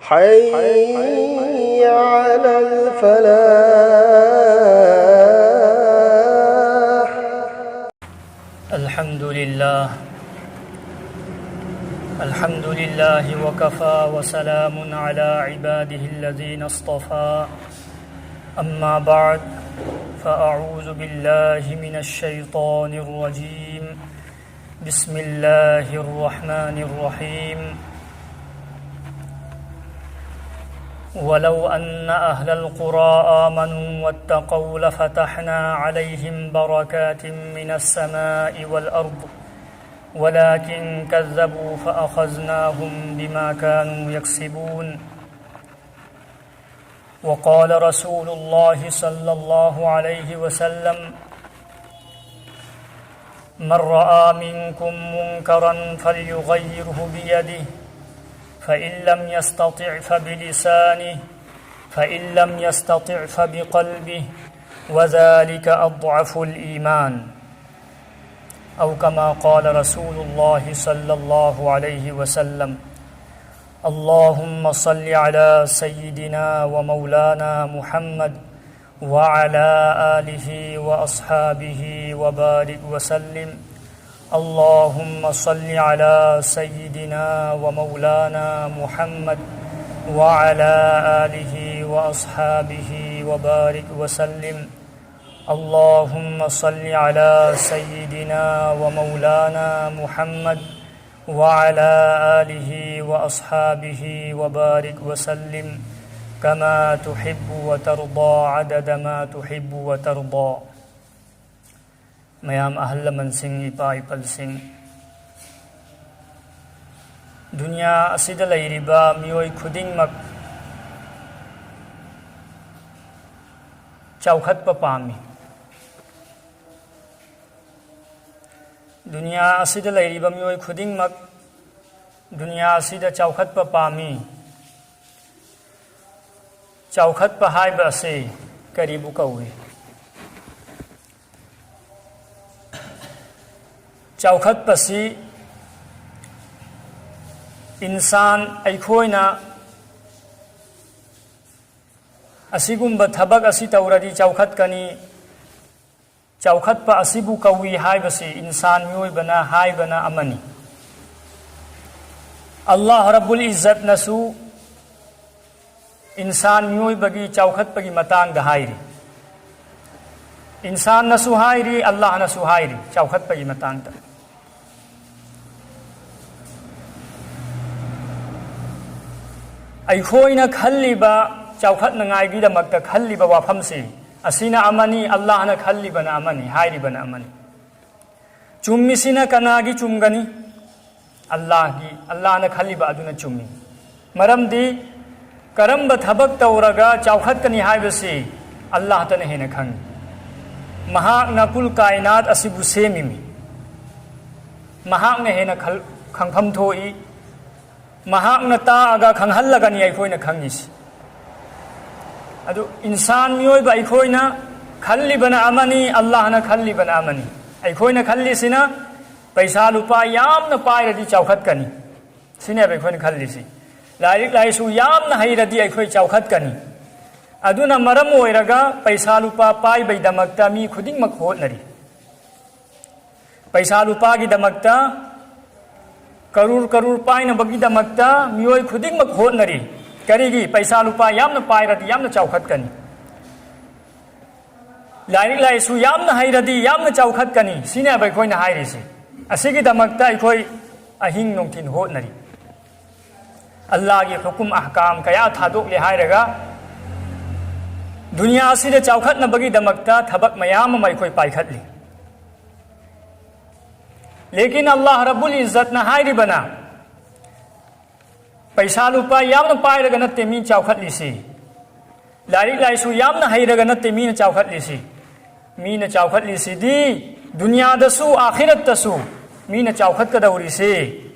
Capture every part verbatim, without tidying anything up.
حي على الفلاح. الحمد لله. الحمد لله وكفى وسلام على عباده الذين اصطفى. أما بعد، فأعوذ بالله من الشيطان الرجيم. بسم الله الرحمن الرحيم. ولو أن أهل القرى آمنوا واتقوا لفتحنا عليهم بركات من السماء والأرض ولكن كذبوا فأخذناهم بما كانوا يكسبون. وقال رسول الله صلى الله عليه وسلم: من رأى منكم منكرا فليغيره بيده، فإن لم يستطع فبلسانه، فإن لم يستطع فبقلبه، وذلك أضعف الإيمان. أو كما قال رسول الله صلى الله عليه وسلم. اللهم صل على سيدنا ومولانا محمد وعلى آله وأصحابه وبارك وسلم. اللهم صل على سيدنا ومولانا محمد وعلى آله وأصحابه وبارك وسلم. اللهم صل على سيدنا ومولانا محمد وعلى آله وأصحابه وبارك وسلم كما تحب وترضى عدد ما تحب وترضى. ꯃꯌꯥꯝ ꯑꯍꯜ ꯂꯃꯟꯁꯤꯡ, ꯏꯄꯥ ꯏꯄꯜꯁꯤꯡ, ꯗꯨꯅꯤꯌꯥ ꯑꯁꯤꯗ ꯂꯩꯔꯤꯕ ꯃꯤꯑꯣꯏ ꯈꯨꯗꯤꯡꯃꯛ ꯆꯥꯎꯈꯠꯄ ꯄꯥꯝꯃꯤ꯫ ꯗꯨꯅꯤꯌꯥ ꯑꯁꯤꯗ ꯂꯩꯔꯤꯕ ꯃꯤꯑꯣꯏ ꯈꯨꯗꯤꯡꯃꯛ ꯗꯨꯅꯤꯌꯥ ꯑꯁꯤꯗ ꯆꯥꯎꯈꯠꯄ ꯄꯥꯝꯃꯤ꯫ ꯆꯥꯎꯈꯠꯄ ꯍꯥꯏꯕ ꯑꯁꯤ ꯀꯔꯤꯕꯨ ꯀꯧꯏ? ꯆꯥꯎꯈꯠꯄꯁꯤ ꯏꯟꯁꯥꯟ, ꯑꯩꯈꯣꯏꯅ ꯑꯁꯤꯒꯨꯝꯕ ꯊꯕꯛ ꯑꯁꯤ ꯇꯧꯔꯗꯤ ꯆꯥꯎꯈꯠꯀꯅꯤ, ꯆꯥꯎꯈꯠꯄ ꯑꯁꯤꯕꯨ ꯀꯧꯏ ꯍꯥꯏꯕꯁꯤ ꯏꯟꯁꯥꯟ ꯃꯤꯑꯣꯏꯕꯅ ꯍꯥꯏꯕꯅ ꯑꯃꯅꯤ꯫ ꯑꯜꯂꯥꯍ ꯔꯕꯨꯜ ꯏꯖꯠꯅꯁꯨ ꯏꯟꯁꯥꯟ ꯃꯤꯑꯣꯏꯕꯒꯤ ꯆꯥꯎꯈꯠꯄꯒꯤ ꯃꯇꯥꯡꯗ ꯍꯥꯏꯔꯤ꯫ ꯏꯟꯁꯥꯟꯅꯁꯨ ꯍꯥꯏꯔꯤ, ꯑꯜꯂꯥꯍꯅꯁꯨ ꯍꯥꯏꯔꯤ ꯆꯥꯎꯈꯠꯄꯒꯤ ꯃꯇꯥꯡꯗ꯫ ꯑꯩꯈꯣꯏꯅ ꯈꯜꯂꯤꯕ ꯆꯥꯎꯈꯠꯅꯉꯥꯏꯒꯤꯗꯃꯛꯇ ꯈꯜꯂꯤꯕ ꯋꯥꯐꯝꯁꯤ ꯑꯁꯤꯅ ꯑꯃꯅꯤ, ꯑꯜꯂꯥꯍꯅ ꯈꯜꯂꯤꯕꯅ ꯑꯃꯅꯤ, ꯍꯥꯏꯔꯤꯕꯅ ꯑꯃꯅꯤ꯫ ꯆꯨꯝꯃꯤꯁꯤꯅ ꯀꯅꯥꯒꯤ ꯆꯨꯝꯒꯅꯤ? ꯑꯜꯂꯥꯍꯒꯤ, ꯑꯜꯂꯥꯍꯅ ꯈꯜꯂꯤꯕ ꯑꯗꯨꯅ ꯆꯨꯝꯃꯤ꯫ ꯃꯔꯝꯗꯤ ꯀꯔꯝꯕ ꯊꯕꯛ ꯇꯧꯔꯒ ꯆꯥꯎꯈꯠꯀꯅꯤ ꯍꯥꯏꯕꯁꯤ ꯑꯜꯂꯥꯍꯇꯅ ꯍꯦꯟꯅ ꯈꯪꯏ꯫ ꯃꯍꯥꯛꯅ ꯀꯨꯜ ꯀꯥꯏꯅꯥꯠ ꯑꯁꯤꯕꯨ ꯁꯦꯝꯃꯤꯃꯤ꯫ ꯃꯍꯥꯛꯅ ꯍꯦꯟꯅ ꯈꯜ-, ꯈꯪꯐꯝ ꯊꯣꯛꯏ꯫ ꯃꯍꯥꯛꯅ ꯇꯥꯛꯑꯒ ꯈꯪꯍꯜꯂꯒꯅꯤ ꯑꯩꯈꯣꯏꯅ ꯈꯪꯉꯤꯁꯤ꯫ ꯑꯗꯨ ꯏꯟꯁꯥꯟ ꯃꯤꯑꯣꯏꯕ ꯑꯩꯈꯣꯏꯅ ꯈꯜꯂꯤꯕꯅ ꯑꯃꯅꯤ, ꯑꯜꯂꯥꯍꯅ ꯈꯜꯂꯤꯕꯅ ꯑꯃꯅꯤ꯫ ꯑꯩꯈꯣꯏꯅ ꯈꯜꯂꯤꯁꯤꯅ ꯄꯩꯁꯥ ꯂꯨꯄꯥ ꯌꯥꯝꯅ ꯄꯥꯏꯔꯗꯤ ꯆꯥꯎꯈꯠꯀꯅꯤ꯫ ꯁꯤꯅꯦꯕ ꯑꯩꯈꯣꯏꯅ ꯈꯜꯂꯤꯁꯤ꯫ ꯂꯥꯏꯔꯤꯛ ꯂꯥꯏꯁꯨ ꯌꯥꯝꯅ ꯍꯩꯔꯗꯤ ꯑꯩꯈꯣꯏ ꯆꯥꯎꯈꯠꯀꯅꯤ꯫ ꯑꯗꯨꯅ ꯃꯔꯝ ꯑꯣꯏꯔꯒ ꯄꯩꯁꯥ ꯂꯨꯄꯥ ꯄꯥꯏꯕꯩꯗꯃꯛꯇ ꯃꯤ ꯈꯨꯗꯤꯡꯃꯛ ꯍꯣꯠꯅꯔꯤ꯫ ꯄꯩꯁꯥ ꯂꯨꯄꯥꯒꯤꯗꯃꯛꯇ, ꯀꯔꯨꯔ ꯀꯔꯨꯔ ꯄꯥꯏꯅꯕꯒꯤꯗꯃꯛꯇ ꯃꯤꯑꯣꯏ ꯈꯨꯗꯤꯡꯃꯛ ꯍꯣꯠꯅꯔꯤ꯫ ꯀꯔꯤꯒꯤ? ꯄꯩꯁꯥ ꯂꯨꯄꯥ ꯌꯥꯝꯅ ꯄꯥꯏꯔꯗꯤ ꯌꯥꯝꯅ ꯆꯥꯎꯈꯠꯀꯅꯤ꯫ ꯂꯥꯏꯔꯤꯛ ꯂꯥꯏꯁꯨ ꯌꯥꯝꯅ ꯍꯩꯔꯗꯤ ꯌꯥꯝꯅ ꯆꯥꯎꯈꯠꯀꯅꯤ꯫ ꯁꯤꯅꯦꯕ ꯑꯩꯈꯣꯏꯅ ꯍꯥꯏꯔꯤꯁꯤ꯫ ꯑꯁꯤꯒꯤꯗꯃꯛꯇ ꯑꯩꯈꯣꯏ ꯑꯍꯤꯡ ꯅꯨꯡꯊꯤꯜ ꯍꯣꯠꯅꯔꯤ꯫ ꯑꯜꯂꯥꯍꯒꯤ ꯍꯨꯀꯨꯝ ꯑꯍꯀꯥꯝ ꯀꯌꯥ ꯊꯥꯗꯣꯛꯂꯦ ꯍꯥꯏꯔꯒ ꯗꯨꯅꯤꯌꯥ ꯑꯁꯤꯗ ꯆꯥꯎꯈꯠꯅꯕꯒꯤꯗꯃꯛꯇ ꯊꯕꯛ ꯃꯌꯥꯝ ꯑꯃ ꯑꯩꯈꯣꯏ ꯄꯥꯏꯈꯠꯂꯤ꯫ ꯂꯦꯀꯤꯟ ꯑꯜꯂꯥꯍ ꯔꯕꯨꯜ ꯏꯖꯠꯅ ꯍꯥꯏꯔꯤꯕꯅ ꯄꯩꯁꯥ ꯂꯨꯄꯥ ꯌꯥꯝꯅ ꯄꯥꯏꯔꯒ ꯅꯠꯇꯦ ꯃꯤ ꯆꯥꯎꯈꯠꯂꯤꯁꯤ꯫ ꯂꯥꯏꯔꯤꯛ ꯂꯥꯏꯁꯨ ꯌꯥꯝꯅ ꯍꯩꯔꯒ ꯅꯠꯇꯦ ꯃꯤꯅ ꯆꯥꯎꯈꯠꯂꯤꯁꯤ꯫ ꯃꯤꯅ ꯆꯥꯎꯈꯠꯂꯤꯁꯤꯗꯤ ꯗꯨꯅꯤꯌꯥꯗꯁꯨ ꯑꯥꯈꯤꯔꯠꯇꯁꯨ ꯃꯤꯅ ꯆꯥꯎꯈꯠꯀꯗꯧꯔꯤꯁꯤ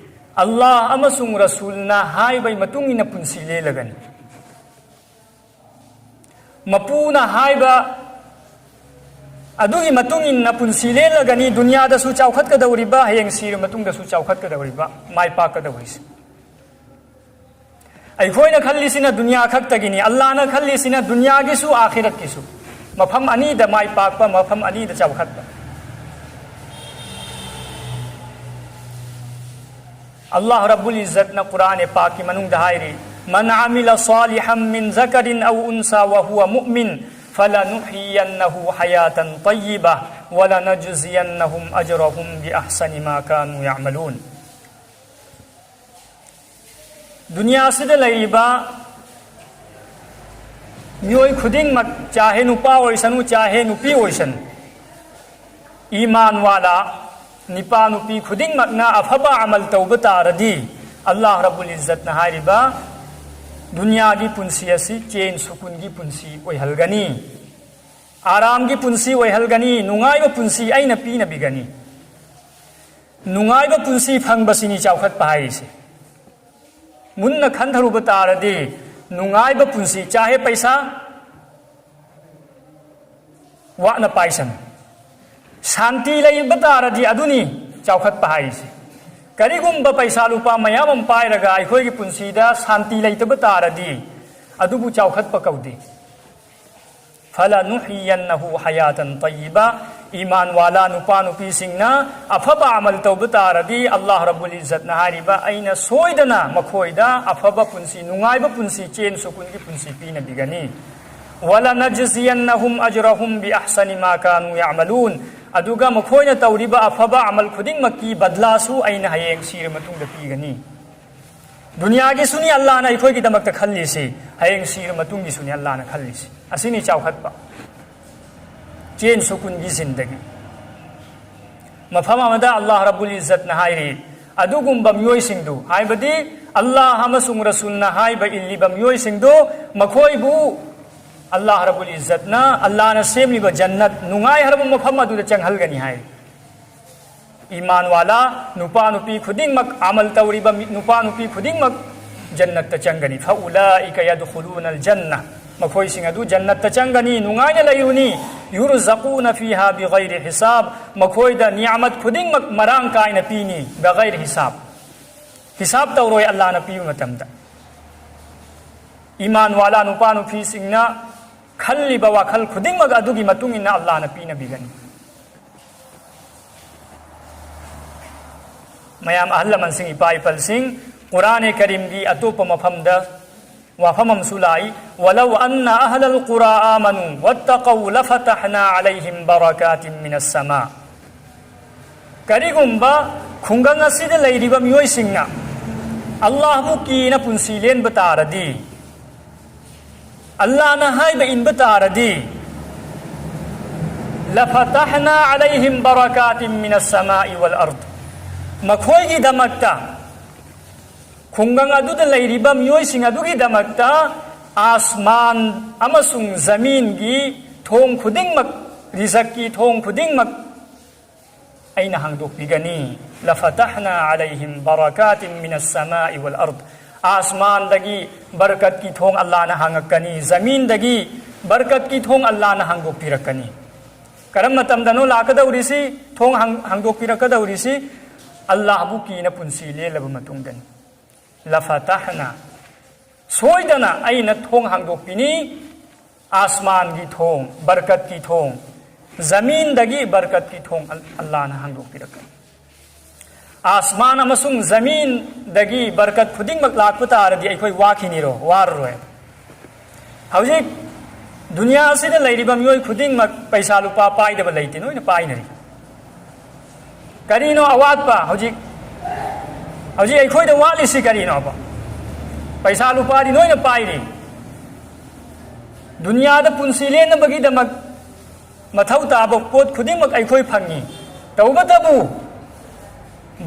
ꯑꯜꯂꯥꯍ ꯑꯃꯁꯨꯡ ꯔꯁꯨꯜꯅ ꯍꯥꯏꯕꯒꯤ ꯃꯇꯨꯡ ꯏꯟꯅ ꯄꯨꯟꯁꯤ ꯂꯦꯜꯂꯒꯅꯤ꯫ ꯃꯄꯨꯅ ꯍꯥꯏꯕ ꯑꯗꯨꯒꯤ ꯃꯇꯨꯡ ꯏꯟꯅ ꯄꯨꯟꯁꯤ ꯂꯦꯜꯂꯒꯅꯤ ꯗꯨꯅꯤꯌꯥꯗꯁꯨ ꯆꯥꯎꯈꯠꯀꯗꯧꯔꯤꯕ, ꯍꯌꯦꯡ ꯁꯤꯔ ꯃꯇꯨꯡꯗꯁꯨ ꯆꯥꯎꯈꯠꯀꯗꯧꯔꯤꯕ, ꯃꯥꯏ ꯄꯥꯛꯀꯗꯧꯔꯤꯁꯦ꯫ ꯑꯩꯈꯣꯏꯅ ꯈꯜꯂꯤꯁꯤꯅ ꯗꯨꯅꯤꯌꯥ ꯈꯛꯇꯒꯤꯅꯤ, ꯑꯜꯂꯥꯍꯅ ꯈꯜꯂꯤꯁꯤꯅ ꯗꯨꯅꯤꯌꯥꯒꯤꯁꯨ ꯑꯥꯈꯤꯔꯠꯀꯤꯁꯨ꯫ ꯃꯐꯝ ꯑꯅꯤꯗ ꯃꯥꯏ ꯄꯥꯛꯄ, ꯃꯐꯝ ꯑꯅꯤꯗ ꯆꯥꯎꯈꯠꯄ꯫ ꯑꯜꯂꯥꯍ ꯔꯕꯨꯜ ꯏꯖꯠꯅ ꯀꯨꯔꯥꯟ ꯄꯥꯛꯀꯤ ꯃꯅꯨꯡꯗ ꯍꯥꯏꯔꯤ, "من عمل صالحا من ذكر أو أنثى وهو مؤمن فلنحيينه حياة طيبة ولنجزينهم أجرهم بأحسن ما كانوا يعملون." ꯗꯨꯅꯤꯌꯥꯁꯤꯗ ꯂꯩꯔꯤꯕ ꯃꯤꯑꯣꯏ ꯈꯨꯗꯤꯡꯃꯛ, ꯆꯥꯍꯦ ꯅꯨꯄꯥ ꯑꯣꯏꯁꯅꯨ, ꯆꯥꯍꯦ ꯅꯨꯄꯤ ꯑꯣꯏꯁꯅꯨ, ꯏꯃꯥꯟ ꯋꯥꯂꯥ ꯅꯤꯄꯥ ꯅꯨꯄꯤ ꯈꯨꯗꯤꯡꯃꯛꯅ ꯑꯐꯕ ꯑꯃꯜ ꯇꯧꯕ ꯇꯥꯔꯗꯤ, ꯑꯜꯂꯥꯍ ꯔꯕꯨꯜ ꯏꯖꯠꯅ ꯍꯥꯏꯔꯤꯕ ꯗꯨꯅꯤꯌꯥꯒꯤ ꯄꯨꯟꯁꯤ ꯑꯁꯤ ꯆꯦꯟ ꯁꯨꯀꯨꯟꯒꯤ ꯄꯨꯟꯁꯤ ꯑꯣꯏꯍꯜꯒꯅꯤ, ꯑꯥꯔꯥꯝꯒꯤ ꯄꯨꯟꯁꯤ ꯑꯣꯏꯍꯜꯒꯅꯤ, ꯅꯨꯡꯉꯥꯏꯕ ꯄꯨꯟꯁꯤ ꯑꯩꯅ ꯄꯤꯅꯕꯤꯒꯅꯤ꯫ ꯅꯨꯡꯉꯥꯏꯕ ꯄꯨꯟꯁꯤ ꯐꯪꯕꯁꯤꯅꯤ ꯆꯥꯎꯈꯠꯄ ꯍꯥꯏꯔꯤꯁꯦ꯫ ꯃꯨꯟꯅ ꯈꯟꯊꯔꯨꯕ ꯇꯥꯔꯗꯤ, ꯅꯨꯡꯉꯥꯏꯕ ꯄꯨꯟꯁꯤ, ꯆꯥꯍꯦ ꯄꯩꯁꯥ ꯋꯥꯅ ꯄꯥꯏꯁꯅꯨ, ꯁꯥꯟꯇꯤ ꯂꯩꯕ ꯇꯥꯔꯗꯤ ꯑꯗꯨꯅꯤ ꯆꯥꯎꯈꯠꯄ ꯍꯥꯏꯔꯤꯁꯦ꯫ ꯀꯔꯤꯒꯨꯝꯕ ꯄꯩꯁꯥ ꯂꯨꯄꯥ ꯃꯌꯥꯝ ꯑꯃ ꯄꯥꯏꯔꯒ ꯑꯩꯈꯣꯏꯒꯤ ꯄꯨꯟꯁꯤꯗ ꯁꯥꯟꯇꯤ ꯂꯩꯇꯕ ꯇꯥꯔꯗꯤ, ꯑꯗꯨꯕꯨ ꯆꯥꯎꯈꯠꯄ ꯀꯧꯗꯦ꯫ "فلنحيينه حياة طيبة", ꯏꯃꯥꯟ ꯋꯥꯂꯥ ꯅꯨꯄꯥ ꯅꯨꯄꯤꯁꯤꯡꯅ ꯑꯐꯕ ꯑꯃꯜ ꯇꯧꯕ ꯇꯥꯔꯗꯤ, ꯑꯜꯂꯥꯍ ꯔꯕꯨꯜ ꯏꯖꯠꯅ ꯍꯥꯏꯔꯤꯕ, ꯑꯩꯅ ꯁꯣꯏꯗꯅ ꯃꯈꯣꯏꯗ ꯑꯐꯕ ꯄꯨꯟꯁꯤ, ꯅꯨꯡꯉꯥꯏꯕ ꯄꯨꯟꯁꯤ, ꯆꯦꯟ ꯁꯨꯀꯨꯟꯒꯤ ꯄꯨꯟꯁꯤ ꯄꯤꯅꯕꯤꯒꯅꯤ꯫ "ولنجزينهم أجرهم بأحسن ما كانوا يعملون", ꯑꯗꯨꯒ ꯃꯈꯣꯏꯅ ꯇꯧꯔꯤꯕ ꯑꯐꯕ ꯑꯃꯜ ꯈꯨꯗꯤꯡꯃꯛꯀꯤ ꯕꯗꯂꯥꯁꯨ ꯑꯩꯅ ꯍꯌꯦꯡ ꯁꯤꯔ ꯃꯇꯨꯡꯗ ꯄꯤꯒꯅꯤ꯫ ꯗꯨꯅꯤꯌꯥꯒꯤꯁꯨꯅꯤ ꯑꯜꯂꯥꯍꯅ ꯑꯩꯈꯣꯏꯒꯤꯗꯃꯛꯇ ꯈꯜꯂꯤꯁꯤ, ꯍꯌꯦꯡ ꯁꯤꯔ ꯃꯇꯨꯡꯒꯤꯁꯨꯅꯤ ꯑꯜꯂꯥꯍꯅ ꯈꯜꯂꯤꯁꯤ꯫ ꯑꯁꯤꯅꯤ ꯆꯥꯎꯈꯠꯄ, ꯆꯦꯟ ꯁꯨꯀꯨꯟꯒꯤ ꯖꯤꯟꯗꯒꯤ꯫ ꯃꯐꯝ ꯑꯃꯗ ꯑꯜꯂꯥꯍ ꯔꯕꯨꯜ ꯏꯖꯠꯅ ꯍꯥꯏꯔꯤ, ꯑꯗꯨꯒꯨꯝꯕ ꯃꯤꯑꯣꯏꯁꯤꯡꯗꯨ, ꯍꯥꯏꯕꯗꯤ ꯑꯜꯂꯥꯍ ꯑꯃꯁꯨꯡ ꯔꯁꯨꯜꯅ ꯍꯥꯏꯕ ꯏꯜꯂꯤꯕ ꯃꯤꯑꯣꯏꯁꯤꯡꯗꯨ, ꯃꯈꯣꯏꯕꯨ ꯑꯜꯂꯥꯍ ꯔꯕꯨꯜ ꯏꯖꯠꯅ ꯑꯜꯂꯥꯍꯅ ꯁꯦꯝꯂꯤꯕ ꯖꯟꯅꯠ, ꯅꯨꯡꯉꯥꯏ ꯍꯥꯏꯔꯕ ꯃꯐꯝ ꯑꯗꯨꯗ ꯆꯪꯍꯜꯒꯅꯤ ꯍꯥꯏ꯫ ꯏꯃꯥꯟ ꯋꯥꯂꯥ ꯅꯨꯄꯥ ꯅꯨꯄꯤ ꯈꯨꯗꯤꯡꯃꯛ, ꯑꯃꯜ ꯇꯧꯔꯤꯕ ꯃꯤ-, ꯅꯨꯄꯥ ꯅꯨꯄꯤ ꯈꯨꯗꯤꯡꯃꯛ ꯖꯟꯅꯠꯇ ꯆꯪꯒꯅꯤ꯫ "فأولئك يدخلون الجنة", ꯃꯈꯣꯏꯁꯤꯡ ꯑꯗꯨ ꯖꯟꯅꯠꯇ ꯆꯪꯒꯅꯤ, ꯅꯨꯡꯉꯥꯏꯅ ꯂꯩꯔꯨꯅꯤ꯫ "يرزقون فيها بغير حساب", ꯃꯈꯣꯏꯗ ꯅꯤꯌꯥꯃꯠ ꯈꯨꯗꯤꯡꯃꯛ ꯃꯔꯥꯡ ꯀꯥꯏꯅ ꯄꯤꯅꯤ, بغير حساب, ꯍꯤꯁꯥꯕ ꯇꯧꯔꯣꯏ ꯑꯜꯂꯥꯍꯅ ꯄꯤꯕ ꯃꯇꯝꯗ꯫ ꯏꯃꯥꯟ ꯋꯥꯂꯥ ꯅꯨꯄꯥ ꯅꯨꯄꯤꯁꯤꯡꯅ ꯈꯜꯂꯤꯕ ꯋꯥꯈꯜ ꯈꯨꯗꯤꯡꯃꯛ ꯑꯗꯨꯒꯤ ꯃꯇꯨꯡ ꯏꯟꯅ ꯑꯜꯂꯥꯅ ꯄꯤꯅꯕꯤꯒꯅꯤ꯫ ꯃꯌꯥꯝ ꯑꯍꯜ ꯂꯃꯟꯁꯤꯡ, ꯏꯄꯥ ꯏꯄꯜꯁꯤꯡ, ꯀꯨꯔꯥꯅꯦ ꯀꯔꯤꯝꯒꯤ ꯑꯇꯣꯞꯄ ꯃꯐꯝꯗ ꯋꯥꯐꯝ ꯑꯃꯁꯨ ꯂꯥꯛꯏ, "ولو أن أهل القرى آمنوا واتقوا لفتحنا عليهم بركات من السماء." ꯀꯔꯤꯒꯨꯝꯕ ꯈꯨꯡꯒꯪ ꯑꯁꯤꯗ ꯂꯩꯔꯤꯕ ꯃꯤꯑꯣꯏꯁꯤꯡꯅ ꯑꯜꯂꯥꯍꯕꯨ ꯀꯤꯅ ꯄꯨꯟꯁꯤ ꯂꯦꯟꯕ ꯇꯥꯔꯗꯤ, ꯑꯜꯂꯥꯅ ꯍꯥꯏꯕ ꯏꯟꯕ ꯇꯥꯔꯗꯤ, "لفتحنا عليهم بركات من السماء والأرض." ꯃꯈꯣꯏꯒꯤꯗꯃꯛꯇ, ꯈꯨꯡꯒꯪ ꯑꯗꯨꯗ ꯂꯩꯔꯤꯕ ꯃꯤꯑꯣꯏꯁꯤꯡ ꯑꯗꯨꯒꯤꯗꯃꯛꯇ ꯑꯥꯁꯃꯥꯟ ꯑꯃꯁꯨꯡ ꯖꯃꯤꯟꯒꯤ ꯊꯣꯡ ꯈꯨꯗꯤꯡꯃꯛ, ꯔꯤꯖꯛꯀꯤ ꯊꯣꯡ ꯈꯨꯗꯤꯡꯃꯛ ꯑꯩꯅ ꯍꯥꯡꯗꯣꯛꯄꯤꯒꯅꯤ꯫ "لفتحنا عليهم بركات من السماء والأرض." ꯑꯥꯁꯃꯥꯟꯗꯒꯤ ꯕꯔꯀꯠꯀꯤ ꯊꯣꯡ ꯑꯜꯂꯥꯅ ꯍꯥꯡꯉꯛꯀꯅꯤ, ꯖꯃꯤꯟꯗꯒꯤ ꯕꯔꯀꯠꯀꯤ ꯊꯣꯡ ꯑꯜꯂꯥꯅ ꯍꯥꯡꯗꯣꯛꯄꯤꯔꯛꯀꯅꯤ꯫ ꯀꯔꯝꯕ ꯃꯇꯝꯗꯅꯣ ꯂꯥꯛꯀꯗꯧꯔꯤꯁꯤ, ꯊꯣꯡ ꯍꯥꯡ-, ꯍꯥꯡꯗꯣꯛꯄꯤꯔꯛꯀꯗꯧꯔꯤꯁꯤ? ꯑꯜꯂꯥꯍꯕꯨ ꯀꯤꯅ ꯄꯨꯟꯁꯤ ꯂꯦꯜꯂꯕ ꯃꯇꯨꯡꯗꯅꯤ꯫ "لفتحنا." ꯁꯣꯏꯗꯅ ꯑꯩꯅ ꯊꯣꯡ ꯍꯥꯡꯗꯣꯛꯄꯤꯅꯤ, ꯑꯥꯁꯃꯥꯟꯒꯤ ꯊꯣꯡ, ꯕꯔꯀꯠꯀꯤ ꯊꯣꯡ, ꯖꯃꯤꯟꯗꯒꯤ ꯕꯔꯀꯠꯀꯤ ꯊꯣꯡ ꯑꯜ-, ꯑꯜꯂꯥꯅ ꯍꯥꯡꯗꯣꯛꯄꯤꯔꯛꯀꯅꯤ꯫ ꯑꯥꯁꯃꯥꯟ ꯑꯃꯁꯨꯡ ꯖꯃꯤꯟꯗꯒꯤ ꯕꯔꯀꯠ ꯈꯨꯗꯤꯡꯃꯛ ꯂꯥꯛꯄ ꯇꯥꯔꯗꯤ ꯑꯩꯈꯣꯏ ꯋꯥꯈꯤꯅꯤꯔꯣ? ꯋꯥꯔꯔꯣꯏ꯫ ꯍꯧꯖꯤꯛ ꯗꯨꯅꯤꯌꯥ ꯑꯁꯤꯗ ꯂꯩꯔꯤꯕ ꯃꯤꯑꯣꯏ ꯈꯨꯗꯤꯡꯃꯛ ꯄꯩꯁꯥ ꯂꯨꯄꯥ ꯄꯥꯏꯗꯕ ꯂꯩꯇꯦ, ꯂꯣꯏꯅ ꯄꯥꯏꯅꯔꯤ꯫ ꯀꯔꯤꯅꯣ ꯑꯋꯥꯠꯄ ꯍꯧꯖꯤꯛ? ꯍꯧꯖꯤꯛ ꯑꯩꯈꯣꯏꯗ ꯋꯥꯠꯂꯤꯁꯤ ꯀꯔꯤꯅꯣꯕ? ꯄꯩꯁꯥ ꯂꯨꯄꯥꯗꯤ ꯂꯣꯏꯅ ꯄꯥꯏꯔꯤ꯫ ꯗꯨꯅꯤꯌꯥꯗ ꯄꯨꯟꯁꯤ ꯂꯦꯟꯅꯕꯒꯤꯗꯃꯛ ꯃꯊꯧ ꯇꯥꯕ ꯄꯣꯠ ꯈꯨꯗꯤꯡꯃꯛ ꯑꯩꯈꯣꯏ ꯐꯪꯉꯤ꯫ ꯇꯧꯕꯇꯕꯨ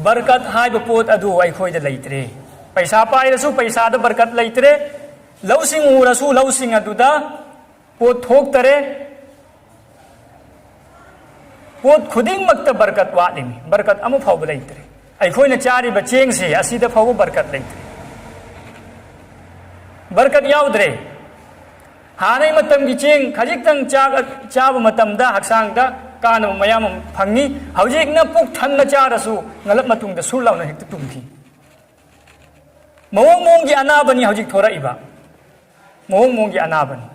ꯕꯔꯀꯠ ꯍꯥꯏꯕ ꯄꯣꯠ ꯑꯗꯨ ꯑꯩꯈꯣꯏꯗ ꯂꯩꯇ꯭ꯔꯦ꯫ ꯄꯩꯁꯥ ꯄꯥꯏꯔꯁꯨ ꯄꯩꯁꯥꯗ ꯕꯔꯀꯠ ꯂꯩꯇ꯭ꯔꯦ꯫ ꯂꯧꯁꯤꯡ ꯎꯔꯁꯨ ꯂꯧꯁꯤꯡ ꯑꯗꯨꯗ ꯄꯣꯠ ꯊꯣꯛꯇꯔꯦ꯫ ꯄꯣꯠ ꯈꯨꯗꯤꯡꯃꯛꯇ ꯕꯔꯀꯠ ꯋꯥꯠꯂꯤꯃꯤ꯫ ꯕꯔꯀꯠ ꯑꯃ ꯐꯥꯎꯕ ꯂꯩꯇ꯭ꯔꯦ꯫ ꯑꯩꯈꯣꯏꯅ ꯆꯥꯔꯤꯕ ꯆꯦꯡꯁꯤ, ꯑꯁꯤꯗ ꯐꯥꯎꯕ ꯕꯔꯀꯠ ꯂꯩꯇ꯭ꯔꯦ꯫ ꯕꯔꯀꯠ ꯌꯥꯎꯗ꯭ꯔꯦ꯫ ꯍꯥꯟꯅꯩ ꯃꯇꯝꯒꯤ ꯆꯦꯡ ꯈꯖꯤꯛꯇꯪ ꯆꯥ-, ꯆꯥꯕ ꯃꯇꯝꯗ ꯍꯛꯆꯥꯡꯗ ꯀꯥꯟꯅꯕ ꯃꯌꯥꯝ ꯑꯃ ꯐꯪꯉꯤ꯫ ꯍꯧꯖꯤꯛꯅ ꯄꯨꯛ ꯊꯟꯅ ꯆꯥꯔꯁꯨ ꯉꯂꯞ ꯃꯇꯨꯡꯗ ꯁꯨꯔ ꯂꯥꯎꯅ ꯍꯦꯛꯇ ꯇꯨꯝꯈꯤ꯫ ꯃꯑꯣꯡ ꯃꯑꯣꯡꯒꯤ ꯑꯅꯥꯕꯅꯤ ꯍꯧꯖꯤꯛ ꯊꯣꯔꯛꯏꯕ꯫ ꯃꯑꯣꯡ ꯃꯑꯣꯡꯒꯤ ꯑꯅꯥꯕꯅꯤ꯫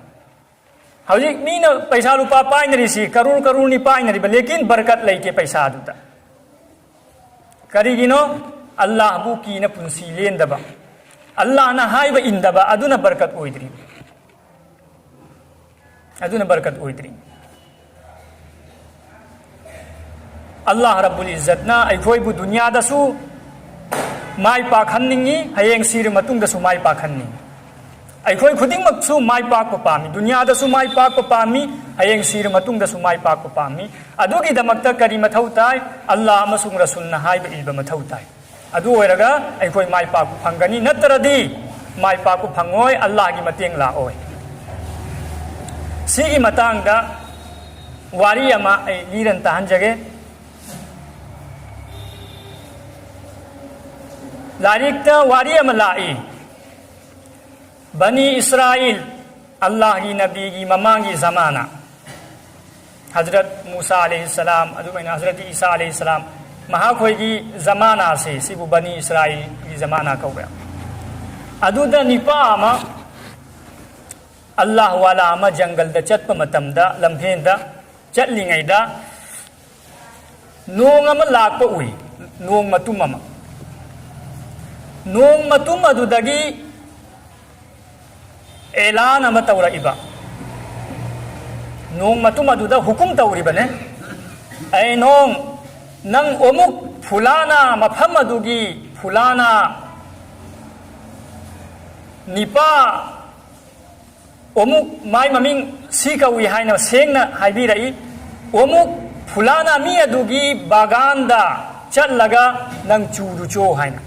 ꯍꯧꯖꯤꯛ ꯃꯤꯅ ꯄꯩꯁꯥ ꯂꯨꯄꯥ ꯄꯥꯏꯅꯔꯤꯁꯤ ꯀꯔꯣꯔ ꯀꯔꯣꯔꯅꯤ ꯄꯥꯏꯅꯔꯤꯕ, ꯂꯦꯀꯤꯟ ꯕꯔꯀꯠ ꯂꯩꯇꯦ ꯄꯩꯁꯥꯗꯨꯗ꯫ ꯀꯔꯤꯒꯤꯅꯣ? ꯑꯜꯂꯥꯍꯕꯨ ꯀꯤꯅ ꯄꯨꯟꯁꯤ ꯂꯦꯟꯗꯕ, ꯑꯜꯂꯥꯍꯅ ꯍꯥꯏꯕ ꯏꯟꯗꯕ, ꯑꯗꯨꯅ ꯕꯔꯀꯠ ꯑꯣꯏꯗ꯭ꯔꯤ꯫ ꯑꯗꯨꯅ ꯕꯔꯀꯠ ꯑꯣꯏꯗ꯭ꯔꯤ꯫ ꯑꯜꯂꯥꯍ ꯔꯕꯨꯜ ꯏꯖꯠꯅ ꯑꯩꯈꯣꯏꯕꯨ ꯗꯨꯅꯤꯌꯥꯗꯁꯨ ꯃꯥꯏ ꯄꯥꯛꯍꯟꯅꯤꯡꯏ, ꯍꯌꯦꯡ ꯁꯤꯔ ꯃꯇꯨꯡꯗꯁꯨ ꯃꯥꯏ ꯄꯥꯛꯍꯟꯅꯤꯡꯏ꯫ ꯑꯩꯈꯣꯏ ꯈꯨꯗꯤꯡꯃꯛꯁꯨ ꯃꯥꯏ ꯄꯥꯛꯄ ꯄꯥꯝꯃꯤ, ꯗꯨꯅꯤꯌꯥꯗꯁꯨ ꯃꯥꯏ ꯄꯥꯛꯄ ꯄꯥꯝꯃꯤ, ꯍꯌꯦꯡ ꯁꯤꯔ ꯃꯇꯨꯡꯗꯁꯨ ꯃꯥꯏ ꯄꯥꯛꯄ ꯄꯥꯝꯃꯤ꯫ ꯑꯗꯨꯒꯤꯗꯃꯛꯇ ꯀꯔꯤ ꯃꯊꯧ ꯇꯥꯏ? ꯑꯜꯂꯥꯍ ꯑꯃꯁꯨꯡ ꯔꯁꯨꯜꯅ ꯍꯥꯏꯕ ꯏꯟꯕ ꯃꯊꯧ ꯇꯥꯏ꯫ ꯑꯗꯨ ꯑꯣꯏꯔꯒ ꯑꯩꯈꯣꯏ ꯃꯥꯏ ꯄꯥꯛꯄ ꯐꯪꯒꯅꯤ, ꯅꯠꯇ꯭ꯔꯗꯤ ꯃꯥꯏ ꯄꯥꯛꯄ ꯐꯪꯉꯣꯏ, ꯑꯜꯂꯥꯍꯒꯤ ꯃꯇꯦꯡ ꯂꯥꯛꯑꯣꯏ꯫ ꯁꯤꯒꯤ ꯃꯇꯥꯡꯗ ꯋꯥꯔꯤ ꯑꯃ ꯑꯩ ꯂꯤꯔꯟ ꯇꯥꯍꯟꯖꯒꯦ꯫ ꯂꯥꯏꯔꯤꯛꯇ ꯋꯥꯔꯤ ꯑꯃ ꯂꯥꯛꯏ, ꯕꯅꯤ ꯏꯁꯔꯥꯏꯜ, ꯑꯜꯂꯥꯍꯒꯤ ꯅꯕꯤꯒꯤ ꯃꯃꯥꯡꯒꯤ ꯖꯃꯥꯅꯥ, ꯍꯖꯔꯠ ꯃꯨꯁꯥ ꯑꯂꯩꯍꯤꯁꯁꯂꯥꯝ, ꯑꯗꯨꯃꯥꯏꯅ ꯍꯖꯔꯠ ꯏꯁꯥ ꯑꯂꯩꯍꯤꯁꯁꯂꯥꯝ, ꯃꯍꯥꯛꯈꯣꯏꯒꯤ ꯖꯃꯥꯅꯥꯁꯦ, ꯁꯤꯕꯨ ꯕꯅꯤ ꯏꯁꯔꯥꯏꯜꯒꯤ ꯖꯃꯥꯅꯥ ꯀꯧꯋꯦ꯫ ꯑꯗꯨꯗ ꯅꯤꯄꯥ ꯑꯃ, ꯑꯜꯂꯥꯍ ꯋꯥꯂꯥ ꯑꯃ ꯖꯪꯒꯜꯗ ꯆꯠꯄ ꯃꯇꯝꯗ, ꯂꯝꯐꯦꯟꯗ ꯆꯠꯂꯤꯉꯩꯗ, ꯅꯣꯡ ꯑꯃ ꯂꯥꯛꯄ ꯎꯏ, ꯅꯣꯡ ꯃꯇꯨꯝ ꯑꯃ꯫ ꯅꯣꯡ ꯃꯇꯨꯝ ꯑꯗꯨꯗꯒꯤ ꯑꯦꯂꯥꯟ ꯑꯃ ꯇꯧꯔꯛꯏꯕ, ꯅꯣꯡ ꯃꯇꯨꯝ ꯑꯗꯨꯗ ꯍꯨꯀꯨꯝ ꯇꯧꯔꯤꯕꯅꯦ, "ꯑꯩ ꯅꯣꯡ, ꯅꯪ ꯑꯃꯨꯛ ꯐꯨꯂꯥꯅꯥ ꯃꯐꯝ ꯑꯗꯨꯒꯤ ꯐꯨꯂꯥꯅꯥ ꯅꯤꯄꯥ ꯑꯃꯨꯛ ꯃꯥꯏ ꯃꯃꯤꯡ ꯁꯤ ꯀꯧꯏ" ꯍꯥꯏꯅ ꯁꯦꯡꯅ ꯍꯥꯏꯕꯤꯔꯛꯏ꯫ "ꯑꯃꯨꯛ ꯐꯨꯂꯥꯅꯥ ꯃꯤ ꯑꯗꯨꯒꯤ ꯕꯥꯒꯥꯟꯗ ꯆꯠꯂꯒ ꯅꯪ ꯆꯨꯔꯨꯆꯣ" ꯍꯥꯏꯅ꯫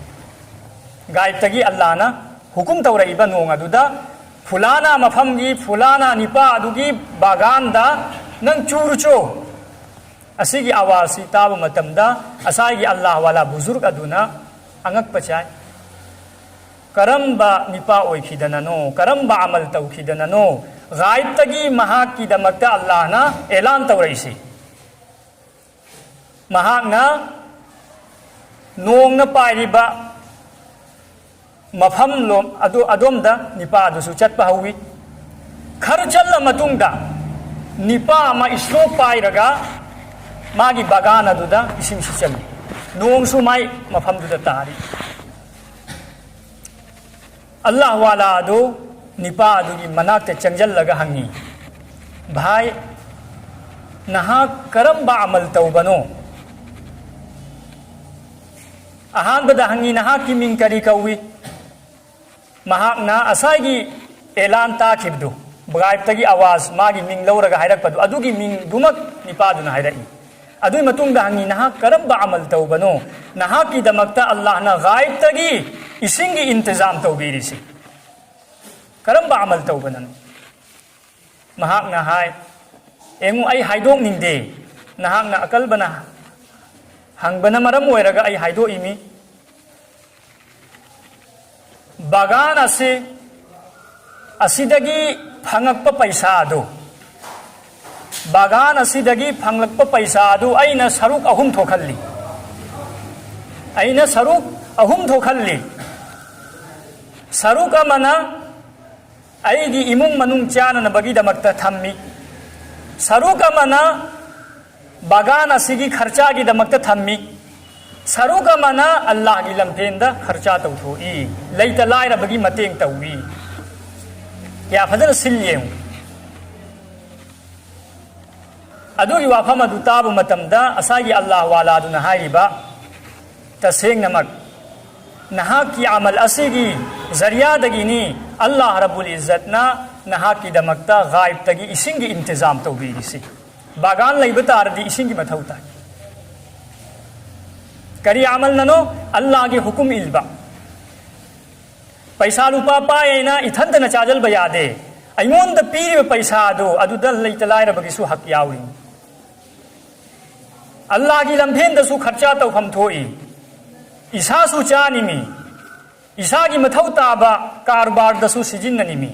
ꯒꯥꯏꯕꯇꯒꯤ ꯑꯜꯂꯥꯅ ꯍꯨꯀꯨꯝ ꯇꯧꯔꯛꯏꯕ ꯅꯣꯡ ꯑꯗꯨꯗ, "ꯐꯨꯂꯥꯅꯥ ꯃꯐꯝꯒꯤ ꯐꯨꯂꯥꯅꯥ ꯅꯤꯄꯥ ꯑꯗꯨꯒꯤ ꯕꯥꯒꯥꯟꯗ ꯅꯪ ꯆꯨꯔꯨꯆꯣ"꯫ ꯑꯁꯤꯒꯤ ꯑꯋꯥꯖꯁꯤ ꯇꯥꯕ ꯃꯇꯝꯗ, ꯉꯁꯥꯏꯒꯤ ꯑꯜꯂꯥꯍ ꯋꯥꯂꯥ ꯕꯨꯖꯨꯔꯒ ꯑꯗꯨꯅ ꯑꯉꯛꯄ ꯆꯥꯏ꯫ ꯀꯔꯝꯕ ꯅꯤꯄꯥ ꯑꯣꯏꯈꯤꯗꯅꯅꯣ, ꯀꯔꯝꯕ ꯑꯃꯜ ꯇꯧꯈꯤꯗꯅꯅꯣ, ꯒꯥꯏꯕꯇꯒꯤ ꯃꯍꯥꯛꯀꯤꯗꯃꯛꯇ ꯑꯜꯂꯥꯍꯅ ꯑꯦꯂꯥꯟ ꯇꯧꯔꯛꯏꯁꯤ? ꯃꯍꯥꯛꯅ ꯅꯣꯡꯅ ꯄꯥꯏꯔꯤꯕ ꯃꯐꯝ ꯂꯣꯝ ꯑꯗꯨ, ꯑꯗꯣꯝꯗ ꯅꯤꯄꯥ ꯑꯗꯨꯁꯨ ꯆꯠꯄ ꯍꯧꯏ꯫ ꯈꯔ ꯆꯠꯂ ꯃꯇꯨꯡꯗ ꯅꯤꯄꯥ ꯑꯃ ꯏꯁꯂꯣꯞ ꯄꯥꯏꯔꯒ ꯃꯥꯒꯤ ꯕꯒꯥꯟ ꯑꯗꯨꯗ ꯏꯁꯤꯡꯁꯤ ꯆꯜꯂꯤ꯫ ꯅꯣꯡꯁꯨ ꯃꯥꯏ ꯃꯐꯝꯗꯨꯗ ꯇꯥꯔꯤ꯫ ꯑꯜꯂꯥꯍ ꯋꯥꯂꯥ ꯑꯗꯨ ꯅꯤꯄꯥ ꯑꯗꯨꯒꯤ ꯃꯅꯥꯛꯇ ꯆꯪꯁꯤꯜꯂꯒ ꯍꯪꯉꯤ, "ꯚꯥꯏ, ꯅꯍꯥꯛ ꯀꯔꯝꯕ ꯑꯃꯜ ꯇꯧꯕꯅꯣ?" ꯑꯍꯥꯟꯕꯗ ꯍꯪꯉꯤ, "ꯅꯍꯥꯛꯀꯤ ꯃꯤꯡ ꯀꯔꯤ ꯀꯧꯏ?" ꯃꯍꯥꯛꯅ ꯉꯁꯥꯏꯒꯤ ꯑꯦꯂꯥꯟ ꯇꯥꯈꯤꯕꯗꯨ, ꯒꯥꯏꯕꯇꯒꯤ ꯑꯋꯥꯖ, ꯃꯥꯒꯤ ꯃꯤꯡ ꯂꯧꯔꯒ ꯍꯥꯏꯔꯛꯄꯗꯨ, ꯑꯗꯨꯒꯤ ꯃꯤꯡꯗꯨꯃꯛ ꯅꯤꯄꯥꯗꯨꯅ ꯍꯥꯏꯔꯛꯏ꯫ ꯑꯗꯨꯒꯤ ꯃꯇꯨꯡꯗ ꯍꯪꯉꯤ, "ꯅꯍꯥꯛ ꯀꯔꯝꯕ ꯑꯃꯜ ꯇꯧꯕꯅꯣ? ꯅꯍꯥꯛꯀꯤꯗꯃꯛꯇ ꯑꯜꯂꯥꯍꯅ ꯒꯥꯏꯕꯇꯒꯤ ꯏꯁꯤꯡꯒꯤ ꯏꯟꯇꯤꯖꯥꯝ ꯇꯧꯕꯤꯔꯤꯁꯤ ꯀꯔꯝꯕ ꯑꯃꯜ ꯇꯧꯕꯅꯅꯣ?" ꯃꯍꯥꯛꯅ ꯍꯥꯏ, "ꯌꯦꯡꯉꯨ, ꯑꯩ ꯍꯥꯏꯗꯣꯛꯅꯤꯡꯗꯦ꯫ ꯅꯍꯥꯛꯅ ꯑꯀꯜꯕꯅ ꯍꯪꯕꯅ ꯃꯔꯝ ꯑꯣꯏꯔꯒ ꯑꯩ ꯍꯥꯏꯗꯣꯛꯏꯃꯤ꯫ ꯕꯒꯥꯟ ꯑꯁꯤ, ꯑꯁꯤꯗꯒꯤ ꯐꯪꯉꯛꯄ ꯄꯩꯁꯥ ꯑꯗꯨ, ꯕꯒꯥꯟ ꯑꯁꯤꯗꯒꯤ ꯐꯪꯂꯛꯄ ꯄꯩꯁꯥ ꯑꯗꯨ ꯑꯩꯅ ꯁꯔꯨꯛ ꯑꯍꯨꯝ ꯊꯣꯛꯍꯜꯂꯤ꯫ ꯑꯩꯅ ꯁꯔꯨꯛ ꯑꯍꯨꯝ ꯊꯣꯛꯍꯜꯂꯤ꯫ ꯁꯔꯨꯛ ꯑꯃꯅ ꯑꯩꯒꯤ ꯏꯃꯨꯡ ꯃꯅꯨꯡ ꯆꯥꯅꯅꯕꯒꯤꯗꯃꯛꯇ ꯊꯝꯃꯤ꯫ ꯁꯔꯨꯛ ꯑꯃꯅ ꯕꯒꯥꯟ ꯑꯁꯤꯒꯤ ꯈꯔꯆꯥꯒꯤꯗꯃꯛꯇ ꯊꯝꯃꯤ꯫ ꯁꯔꯨꯛ ꯑꯃꯅ ꯑꯜꯂꯥꯍꯒꯤ ꯂꯝꯐꯦꯟꯗ ꯈꯔꯆꯥ ꯇꯧꯊꯣꯛꯏ, ꯂꯩꯇ ꯂꯥꯏꯔꯕꯒꯤ ꯃꯇꯦꯡ ꯇꯧꯏ꯫" ꯀꯌꯥ ꯐꯖꯅ ꯁꯤꯜ ꯌꯦꯡꯉꯨ꯫ ꯑꯗꯨꯒꯤ ꯋꯥꯐꯝ ꯑꯗꯨ ꯇꯥꯕ ꯃꯇꯝꯗ ꯉꯁꯥꯏꯒꯤ ꯑꯜꯂꯥꯍ ꯋꯥꯂꯥꯗꯨꯅ ꯍꯥꯏꯔꯤꯕ, "ꯇꯁꯦꯡꯅꯃꯛ ꯅꯍꯥꯛꯀꯤ ꯑꯃꯜ ꯑꯁꯤꯒꯤ ꯖꯔꯤꯌꯥꯗꯒꯤꯅꯤ ꯑꯜꯂꯥꯍ ꯔꯕꯨꯜ ꯏꯖꯠꯅ ꯅꯍꯥꯛꯀꯤꯗꯃꯛꯇ ꯒꯥꯏꯕꯇꯒꯤ ꯏꯁꯤꯡꯒꯤ ꯏꯟꯇꯤꯖꯥꯝ ꯇꯧꯕꯤꯔꯤꯁꯤ꯫ ꯕꯒꯥꯟ ꯂꯩꯕ ꯇꯥꯔꯗꯤ ꯏꯁꯤꯡꯒꯤ ꯃꯊꯧ ꯇꯥꯏ꯫ ꯀꯔꯤ ꯑꯃꯜꯅꯅꯣ? ꯑꯜꯂꯥꯍꯒꯤ ꯍꯨꯀꯨꯝ ꯏꯟꯕ꯫ ꯄꯩꯁꯥ ꯂꯨꯄꯥ ꯄꯥꯏ ꯍꯥꯏꯅ ꯏꯊꯟꯇꯅ ꯆꯥꯖꯜꯕ ꯌꯥꯗꯦ꯫ ꯑꯩꯉꯣꯟꯗ ꯄꯤꯔꯤꯕ ꯄꯩꯁꯥ ꯑꯗꯨ, ꯑꯗꯨꯗ ꯂꯩꯇ ꯂꯥꯏꯔꯕꯒꯤꯁꯨ ꯍꯛ ꯌꯥꯎꯔꯤ꯫ ꯑꯜꯂꯥꯍꯒꯤ ꯂꯝꯐꯦꯟꯗꯁꯨ ꯈꯔꯆꯥ ꯇꯧꯐꯝ ꯊꯣꯛꯏ꯫ ꯏꯁꯥꯁꯨ ꯆꯥꯅꯤꯡꯏ, ꯏꯁꯥꯒꯤ ꯃꯊꯧ ꯇꯥꯕ ꯀꯔꯕꯥꯔꯗꯁꯨ ꯁꯤꯖꯤꯟꯅꯅꯤꯡꯏ꯫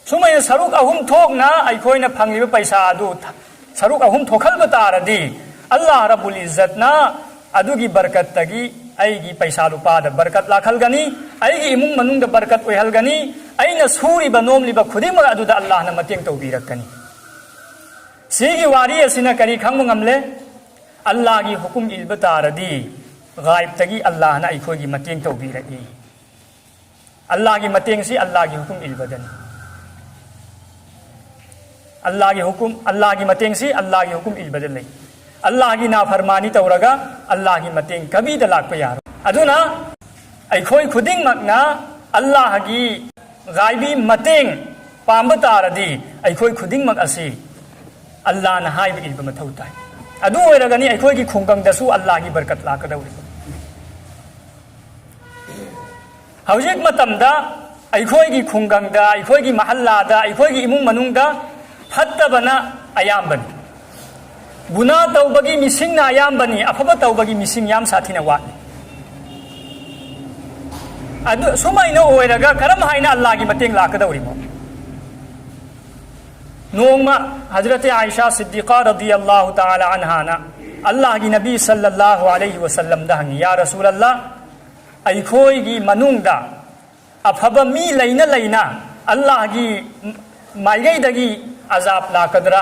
ꯁꯨꯃꯥꯏꯅ ꯁꯔꯨꯛ ꯑꯍꯨꯝ ꯊꯣꯛꯅ ꯑꯩꯈꯣꯏꯅ ꯐꯪꯂꯤꯕ ꯄꯩꯁꯥ ꯑꯗꯨ ꯊ-, ꯁꯔꯨꯛ ꯑꯍꯨꯝ ꯊꯣꯛꯍꯟꯕ ꯇꯥꯔꯗꯤ, ꯑꯜꯂꯥꯍ ꯔꯕꯨꯜ ꯏꯖꯠꯅ ꯑꯗꯨꯒꯤ ꯕꯔꯀꯠꯇꯒꯤ ꯑꯩꯒꯤ ꯄꯩꯁꯥ ꯂꯨꯄꯥꯗ ꯕꯔꯀꯠ ꯂꯥꯛꯍꯜꯒꯅꯤ, ꯑꯩꯒꯤ ꯏꯃꯨꯡ ꯃꯅꯨꯡꯗ ꯕꯔꯀꯠ ꯑꯣꯏꯍꯜꯒꯅꯤ, ꯑꯩꯅ ꯁꯨꯔꯤꯕ ꯅꯣꯝꯂꯤꯕ ꯈꯨꯗꯤꯡꯃꯛ ꯑꯗꯨꯗ ꯑꯜꯂꯥꯍꯅ ꯃꯇꯦꯡ ꯇꯧꯕꯤꯔꯛꯀꯅꯤ꯫ ꯁꯤꯒꯤ ꯋꯥꯔꯤ ꯑꯁꯤꯅ ꯀꯔꯤ ꯈꯪꯕ ꯉꯝꯂꯦ? ꯑꯜꯂꯥꯍꯒꯤ ꯍꯨꯀꯨꯝ ꯏꯟꯕ ꯇꯥꯔꯗꯤ ꯒꯥꯏꯕꯇꯒꯤ ꯑꯜꯂꯥꯍꯅ ꯑꯩꯈꯣꯏꯒꯤ ꯃꯇꯦꯡ ꯇꯧꯕꯤꯔꯛꯏ꯫ ꯑꯜꯂꯥꯍꯒꯤ ꯃꯇꯦꯡꯁꯤ ꯑꯜꯂꯥꯍꯒꯤ ꯍꯨꯀꯨꯝ ꯏꯟꯕꯗꯅꯤ꯫ ꯑꯜꯂꯥꯍꯒꯤ ꯍꯨꯀꯨꯝ, ꯑꯜꯂꯥꯍꯒꯤ ꯃꯇꯦꯡꯁꯤ ꯑꯜꯂꯥꯍꯒꯤ ꯍꯨꯀꯨꯝ ꯏꯟꯕꯗ ꯂꯩ꯫ ꯑꯜꯂꯥꯍꯒꯤ ꯅꯥꯐꯔꯃꯥꯅꯤ ꯇꯧꯔꯒ ꯑꯜꯂꯥꯍꯒꯤ ꯃꯇꯦꯡ ꯀꯕꯤꯗ ꯂꯥꯛꯄ ꯌꯥꯔꯣꯏ꯫ ꯑꯗꯨꯅ ꯑꯩꯈꯣꯏ ꯈꯨꯗꯤꯡꯃꯛꯅ ꯑꯜꯂꯥꯍꯒꯤ ꯒꯥꯏꯕꯤ ꯃꯇꯦꯡ ꯄꯥꯝꯕ ꯇꯥꯔꯗꯤ ꯑꯩꯈꯣꯏ ꯈꯨꯗꯤꯡꯃꯛ ꯑꯁꯤ ꯑꯜꯂꯥꯍꯅ ꯍꯥꯏꯕ ꯏꯟꯕ ꯃꯊꯧ ꯇꯥꯏ꯫ ꯑꯗꯨ ꯑꯣꯏꯔꯒꯅꯤ ꯑꯩꯈꯣꯏꯒꯤ ꯈꯨꯡꯒꯪꯗꯁꯨ ꯑꯜꯂꯥꯍꯒꯤ ꯕꯔꯀꯠ ꯂꯥꯛꯀꯗꯧꯔꯤꯕ꯫ ꯍꯧꯖꯤꯛ ꯃꯇꯝꯗ ꯑꯩꯈꯣꯏꯒꯤ ꯈꯨꯡꯒꯪꯗ, ꯑꯩꯈꯣꯏꯒꯤ ꯃꯍꯜꯂꯥꯗ, ꯑꯩꯈꯣꯏꯒꯤ ꯏꯃꯨꯡ ꯃꯅꯨꯡꯗ ꯐꯠꯇꯕꯅ ꯑꯌꯥꯝꯕꯅꯤ꯫ ꯒꯨꯅꯥ ꯇꯧꯕꯒꯤ ꯃꯤꯁꯤꯡꯅ ꯑꯌꯥꯝꯕꯅꯤ, ꯑꯐꯕ ꯇꯧꯕꯒꯤ ꯃꯤꯁꯤꯡ ꯌꯥꯝ ꯁꯥꯊꯤꯅ ꯋꯥꯠꯂꯤ꯫ ꯑꯗꯨ ꯁꯨꯃꯥꯏꯅ ꯑꯣꯏꯔꯒ ꯀꯔꯝ ꯍꯥꯏꯅ ꯑꯜꯂꯥꯍꯒꯤ ꯃꯇꯦꯡ ꯂꯥꯛꯀꯗꯧꯔꯤꯃꯣ? ꯅꯣꯡꯃ ꯍꯖꯔꯠ ꯑꯥꯏꯁꯥ ꯁꯤꯗꯤꯀꯥ ꯔꯗꯤꯌꯜꯂꯥꯍꯨ ꯇꯥꯂꯥ ꯑꯟꯍꯥꯅ ꯑꯜꯂꯥꯍꯒꯤ ꯅꯕꯤ ꯁꯜꯂꯜꯂꯥꯍꯨ ꯑꯂꯩꯍꯤ ꯋꯁꯜꯂꯝꯗ ꯍꯪꯉꯤ, "ꯌꯥ ꯔꯁꯨꯂꯜꯂꯥꯍ, ꯑꯩꯈꯣꯏꯒꯤ ꯃꯅꯨꯡꯗ ꯑꯐꯕ ꯃꯤ ꯂꯩꯅ ꯂꯩꯅ ꯑꯜꯂꯥꯍꯒꯤ ꯃꯥꯏꯀꯩꯗꯒꯤ ꯑꯖꯥꯕ ꯂꯥꯛꯀꯗ꯭ꯔꯥ?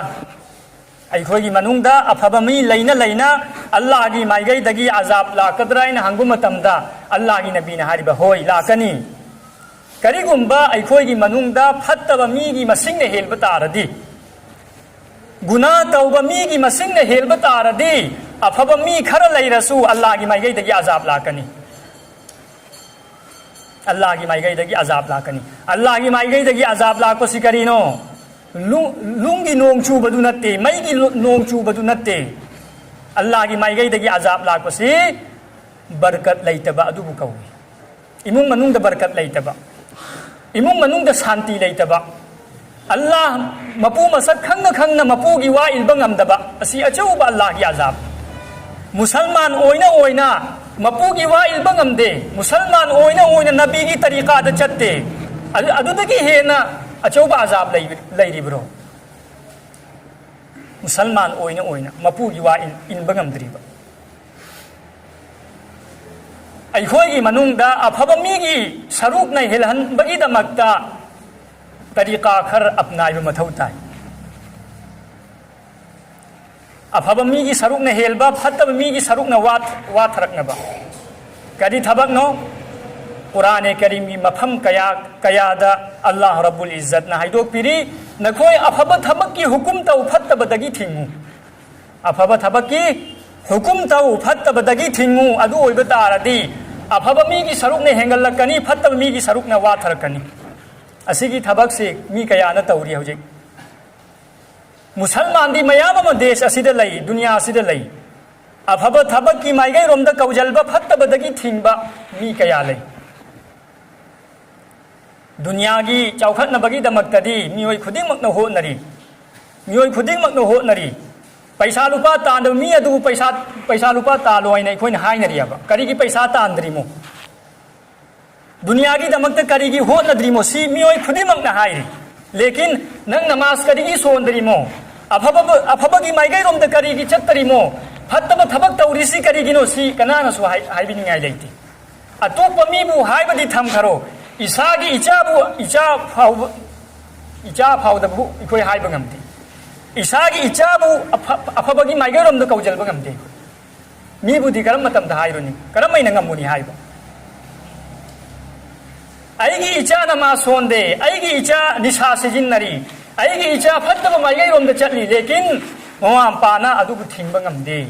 ꯑꯩꯈꯣꯏꯒꯤ ꯃꯅꯨꯡꯗ ꯑꯐꯕ ꯃꯤ ꯂꯩꯅ ꯂꯩꯅ ꯑꯜꯂꯥꯍꯒꯤ ꯃꯥꯏꯀꯩꯗꯒꯤ ꯑꯖꯥꯕ ꯂꯥꯛꯀꯗ꯭ꯔꯥ?" ꯍꯥꯏꯅ ꯍꯪꯕ ꯃꯇꯝꯗ ꯑꯜꯂꯥꯍꯒꯤ ꯅꯕꯤꯅ ꯍꯥꯏꯔꯤꯕ, "ꯍꯣꯏ, ꯂꯥꯛꯀꯅꯤ꯫ ꯀꯔꯤꯒꯨꯝꯕ ꯑꯩꯈꯣꯏꯒꯤ ꯃꯅꯨꯡꯗ ꯐꯠꯇꯕ ꯃꯤꯒꯤ ꯃꯁꯤꯡꯅ ꯍꯦꯟꯕ ꯇꯥꯔꯗꯤ, ꯒꯨꯅꯥ ꯇꯧꯕ ꯃꯤꯒꯤ ꯃꯁꯤꯡꯅ ꯍꯦꯟꯕ ꯇꯥꯔꯗꯤ, ꯑꯐꯕ ꯃꯤ ꯈꯔ ꯂꯩꯔꯁꯨ ꯑꯜꯂꯥꯍꯒꯤ ꯃꯥꯏꯀꯩꯗꯒꯤ ꯑꯖꯥꯕ ꯂꯥꯛꯀꯅꯤ꯫ ꯑꯜꯂꯥꯍꯒꯤ ꯃꯥꯏꯀꯩꯗꯒꯤ ꯑꯖꯥꯕ ꯂꯥꯛꯀꯅꯤ꯫ ꯑꯜꯂꯥꯍꯒꯤ ꯃꯥꯏꯀꯩꯗꯒꯤ ꯑꯖꯥꯕ ꯂꯥꯛꯄꯁꯤ ꯀꯔꯤꯅꯣ? ꯂꯨ-, ꯂꯨꯡꯒꯤ ꯅꯣꯡ ꯆꯨꯕꯗꯨ ꯅꯠꯇꯦ, ꯃꯩꯒꯤ ꯂꯨ-, ꯅꯣꯡ ꯆꯨꯕꯗꯨ ꯅꯠꯇꯦ꯫ ꯑꯜꯂꯥꯍꯒꯤ ꯃꯥꯏꯀꯩꯗꯒꯤ ꯑꯖꯥꯕ ꯂꯥꯛꯄꯁꯤ ꯕꯔꯀꯠ ꯂꯩꯇꯕ ꯑꯗꯨꯕꯨ ꯀꯧꯏ꯫ ꯏꯃꯨꯡ ꯃꯅꯨꯡꯗ ꯕꯔꯀꯠ ꯂꯩꯇꯕ, ꯏꯃꯨꯡ ꯃꯅꯨꯡꯗ ꯁꯥꯟꯇꯤ ꯂꯩꯇꯕ, ꯑꯜꯂꯥꯍ ꯃꯄꯨ ꯃꯁꯛ ꯈꯪꯅ ꯈꯪꯅ ꯃꯄꯨꯒꯤ ꯋꯥ ꯏꯟꯕ ꯉꯝꯗꯕ, ꯑꯁꯤ ꯑꯆꯧꯕ ꯑꯜꯂꯥꯍꯒꯤ ꯑꯖꯥꯕ꯫ ꯃꯨꯁꯜꯃꯥꯟ ꯑꯣꯏꯅ ꯑꯣꯏꯅ ꯃꯄꯨꯒꯤ ꯋꯥ ꯏꯟꯕ ꯉꯝꯗꯦ, ꯃꯨꯁꯜꯃꯥꯟ ꯑꯣꯏꯅ ꯑꯣꯏꯅ ꯅꯕꯤꯒꯤ ꯇꯔꯤꯀꯥꯗ ꯆꯠꯇꯦ꯫ ꯑꯗꯨ, ꯑꯗꯨꯗꯒꯤ ꯍꯦꯟꯅ ꯑꯆꯧꯕ ꯑꯖꯥꯕ ꯂꯩ-, ꯂꯩꯔꯤꯕ꯭ꯔꯣ? ꯃꯨꯁꯜꯃꯥꯟ ꯑꯣꯏꯅ ꯑꯣꯏꯅ ꯃꯄꯨꯒꯤ ꯋꯥ ꯏꯟ-, ꯏꯟꯕ ꯉꯝꯗ꯭ꯔꯤꯕ꯫ ꯑꯩꯈꯣꯏꯒꯤ ꯃꯅꯨꯡꯗ ꯑꯐꯕ ꯃꯤꯒꯤ ꯁꯔꯨꯛꯅ ꯍꯦꯜꯍꯟꯕꯒꯤꯗꯃꯛꯇ ꯇꯔꯤꯀꯥ ꯈꯔ ꯑꯞꯅꯥꯏꯕ ꯃꯊꯧ ꯇꯥꯏ꯫ ꯑꯐꯕ ꯃꯤꯒꯤ ꯁꯔꯨꯛꯅ ꯍꯦꯜꯕ, ꯐꯠꯇꯕ ꯃꯤꯒꯤ ꯁꯔꯨꯛꯅ ꯋꯥ-, ꯋꯥꯊꯔꯛꯅꯕ꯫ ꯀꯔꯤ ꯊꯕꯛꯅꯣ? ꯀꯨꯔꯥꯅꯦ ꯀꯔꯤꯝꯒꯤ ꯃꯐꯝ ꯀꯌꯥ, ꯀꯌꯥꯗ ꯑꯜꯂꯥꯍ ꯔꯕꯨꯜ ꯏꯖꯠꯅ ꯍꯥꯏꯗꯣꯛꯄꯤꯔꯤ, "ꯅꯈꯣꯏ ꯑꯐꯕ ꯊꯕꯛꯀꯤ ꯍꯨꯀꯨꯝ ꯇꯧ, ꯐꯠꯇꯕꯗꯒꯤ ꯊꯤꯡꯉꯨ"꯫ ꯑꯐꯕ ꯊꯕꯛꯀꯤ ꯍꯨꯀꯨꯝ ꯇꯧ, ꯐꯠꯇꯕꯗꯒꯤ ꯊꯤꯡꯉꯨ꯫ ꯑꯗꯨ ꯑꯣꯏꯕ ꯇꯥꯔꯗꯤ ꯑꯐꯕ ꯃꯤꯒꯤ ꯁꯔꯨꯛꯅ ꯍꯦꯟꯒꯠꯂꯛꯀꯅꯤ, ꯐꯠꯇꯕ ꯃꯤꯒꯤ ꯁꯔꯨꯛꯅ ꯋꯥꯊꯔꯛꯀꯅꯤ꯫ ꯑꯁꯤꯒꯤ ꯊꯕꯛꯁꯤ ꯃꯤ ꯀꯌꯥꯅ ꯇꯧꯔꯤ ꯍꯧꯖꯤꯛ? ꯃꯨꯁꯜꯃꯥꯟꯗꯤ ꯃꯌꯥꯝ ꯑꯃ ꯗꯦꯁ ꯑꯁꯤꯗ ꯂꯩ, ꯗꯨꯅꯤꯌꯥ ꯑꯁꯤꯗ ꯂꯩ꯫ ꯑꯐꯕ ꯊꯕꯛꯀꯤ ꯃꯥꯏꯀꯩꯔꯣꯝꯗ ꯀꯧꯖꯜꯕ, ꯐꯠꯇꯕꯗꯒꯤ ꯊꯤꯡꯕ ꯃꯤ ꯀꯌꯥ ꯂꯩ? ꯗꯨꯅꯤꯌꯥꯒꯤ ꯆꯥꯎꯈꯠꯅꯕꯒꯤꯗꯃꯛꯇꯗꯤ ꯃꯤꯑꯣꯏ ꯈꯨꯗꯤꯡꯃꯛꯅ ꯍꯣꯠꯅꯔꯤ꯫ ꯃꯤꯑꯣꯏ ꯈꯨꯗꯤꯡꯃꯛꯅ ꯍꯣꯠꯅꯔꯤ꯫ ꯄꯩꯁꯥ ꯂꯨꯄꯥ ꯇꯥꯟꯗꯕ ꯃꯤ ꯑꯗꯨꯕꯨ ꯄꯩꯁꯥ, ꯄꯩꯁꯥ ꯂꯨꯄꯥ ꯇꯥꯜꯂꯣ ꯍꯥꯏꯅ ꯑꯩꯈꯣꯏꯅ ꯍꯥꯏꯅꯔꯤꯑꯕ꯫ ꯀꯔꯤꯒꯤ ꯄꯩꯁꯥ ꯇꯥꯟꯗ꯭ꯔꯤꯃꯣ? ꯗꯨꯅꯤꯌꯥꯒꯤꯗꯃꯛꯇ ꯀꯔꯤꯒꯤ ꯍꯣꯠꯅꯗ꯭ꯔꯤꯃꯣ? ꯁꯤ ꯃꯤꯑꯣꯏ ꯈꯨꯗꯤꯡꯃꯛꯅ ꯍꯥꯏꯔꯤ꯫ ꯂꯦꯀꯤꯟ, ꯅꯪ ꯅꯃꯥꯖ ꯀꯔꯤꯒꯤ ꯁꯣꯟꯗ꯭ꯔꯤꯃꯣ? ꯑꯐꯕ, ꯑꯐꯕꯒꯤ ꯃꯥꯏꯀꯩꯔꯣꯝꯗ ꯀꯔꯤꯒꯤ ꯆꯠꯇꯔꯤꯃꯣ? ꯐꯠꯇꯕ ꯊꯕꯛ ꯇꯧꯔꯤꯁꯤ ꯀꯔꯤꯒꯤꯅꯣ? ꯁꯤ ꯀꯅꯥꯅꯁꯨ ꯍꯥꯏ-, ꯍꯥꯏꯕꯤꯅꯤꯡꯉꯥꯏ ꯂꯩꯇꯦ꯫ ꯑꯇꯣꯞꯄ ꯃꯤꯕꯨ ꯍꯥꯏꯕꯗꯤ ꯊꯝꯈꯔꯣ, ꯏꯁꯥꯒꯤ ꯏꯆꯥꯕꯨ, ꯏꯆꯥ ꯐꯥꯎꯕ, ꯏꯆꯥ ꯐꯥꯎꯗꯕꯕꯨ ꯑꯩꯈꯣꯏ ꯍꯥꯏꯕ ꯉꯝꯗꯦ꯫ ꯏꯁꯥꯒꯤ ꯏꯆꯥꯕꯨ ꯑꯐ-, ꯑꯐꯕꯒꯤ ꯃꯥꯏꯀꯩꯔꯣꯝꯗ ꯀꯧꯖꯤꯟꯕ ꯉꯝꯗꯦ꯫ ꯃꯤꯕꯨꯗꯤ ꯀꯔꯝꯕ ꯃꯇꯝꯗ ꯍꯥꯏꯔꯨꯅꯤ? ꯀꯔꯝ ꯍꯥꯏꯅ ꯉꯝꯃꯨꯅꯤ ꯍꯥꯏꯕ? ꯑꯩꯒꯤ ꯏꯆꯥ ꯅꯃꯥꯖ ꯁꯣꯟꯗꯦ, ꯑꯩꯒꯤ ꯏꯆꯥ ꯅꯤꯁꯥ ꯁꯤꯖꯤꯟꯅꯔꯤ, ꯑꯩꯒꯤ ꯏꯆꯥ ꯐꯠꯇꯕ ꯃꯥꯏꯀꯩꯔꯣꯝꯗ ꯆꯠꯂꯤ, ꯂꯦꯀꯤꯟ ꯃꯃꯥ ꯃꯄꯥꯅ ꯑꯗꯨꯕꯨ ꯊꯤꯡꯕ ꯉꯝꯗꯦ꯫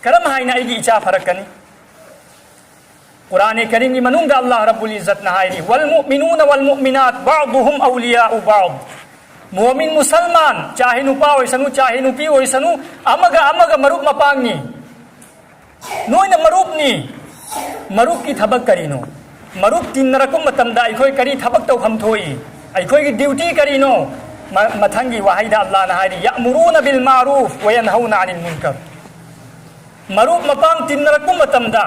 ꯀꯔꯝ ꯍꯥꯏꯅ ꯑꯩꯒꯤ ꯏꯆꯥ ꯐꯔꯛꯀꯅꯤ? ꯀꯨꯔꯥꯅꯦ ꯀꯔꯤꯝꯒꯤ ꯃꯅꯨꯡꯗ ꯑꯜꯂꯥꯍ ꯔꯕꯨꯜ ꯏꯖꯠꯅ ꯍꯥꯏꯔꯤ, "ꯋꯜ ꯃꯨꯑꯃꯤꯅꯨꯅ ꯋꯜ ꯃꯨꯑꯃꯤꯅꯥꯠ ꯕꯥꯗꯨꯍꯨꯝ ꯑꯧꯂꯤꯌꯥꯎ ꯕꯥꯗ"꯫ ꯃꯣꯃꯤꯟ ꯃꯨꯁꯜꯃꯥꯟ, ꯆꯥꯍꯦ ꯅꯨꯄꯥ ꯑꯣꯏꯁꯅꯨ, ꯆꯥꯍꯦ ꯅꯨꯄꯤ ꯑꯣꯏꯁꯅꯨ, ꯑꯃꯒ ꯑꯃꯒ ꯃꯔꯨꯞ ꯃꯄꯥꯡꯅꯤ꯫ ꯅꯣꯏꯅ ꯃꯔꯨꯞꯅꯤ꯫ ꯃꯔꯨꯞꯀꯤ ꯊꯕꯛ ꯀꯔꯤꯅꯣ? ꯃꯔꯨꯞ ꯇꯤꯟꯅꯔꯛꯄ ꯃꯇꯝꯗ ꯑꯩꯈꯣꯏ ꯀꯔꯤ ꯊꯕꯛ ꯇꯧꯐꯝ ꯊꯣꯛꯏ? ꯑꯩꯈꯣꯏꯒꯤ ꯗ꯭ꯌꯨꯇꯤ ꯀꯔꯤꯅꯣ? ꯃ-, ꯃꯊꯪꯒꯤ ꯋꯥꯍꯩꯗ ꯑꯜꯂꯥꯍꯅ ꯍꯥꯏꯔꯤ, "ꯌꯥꯃꯨꯔꯨꯅ ꯕꯤꯜ ꯃꯥꯔꯨꯐ ꯋꯌꯟꯍꯧꯅ ꯑꯅꯤꯜ ꯃꯨꯟꯀꯔ"꯫ ꯃꯔꯨꯞ ꯃꯄꯥꯡ ꯇꯤꯟꯅꯔꯛꯄ ꯃꯇꯝꯗ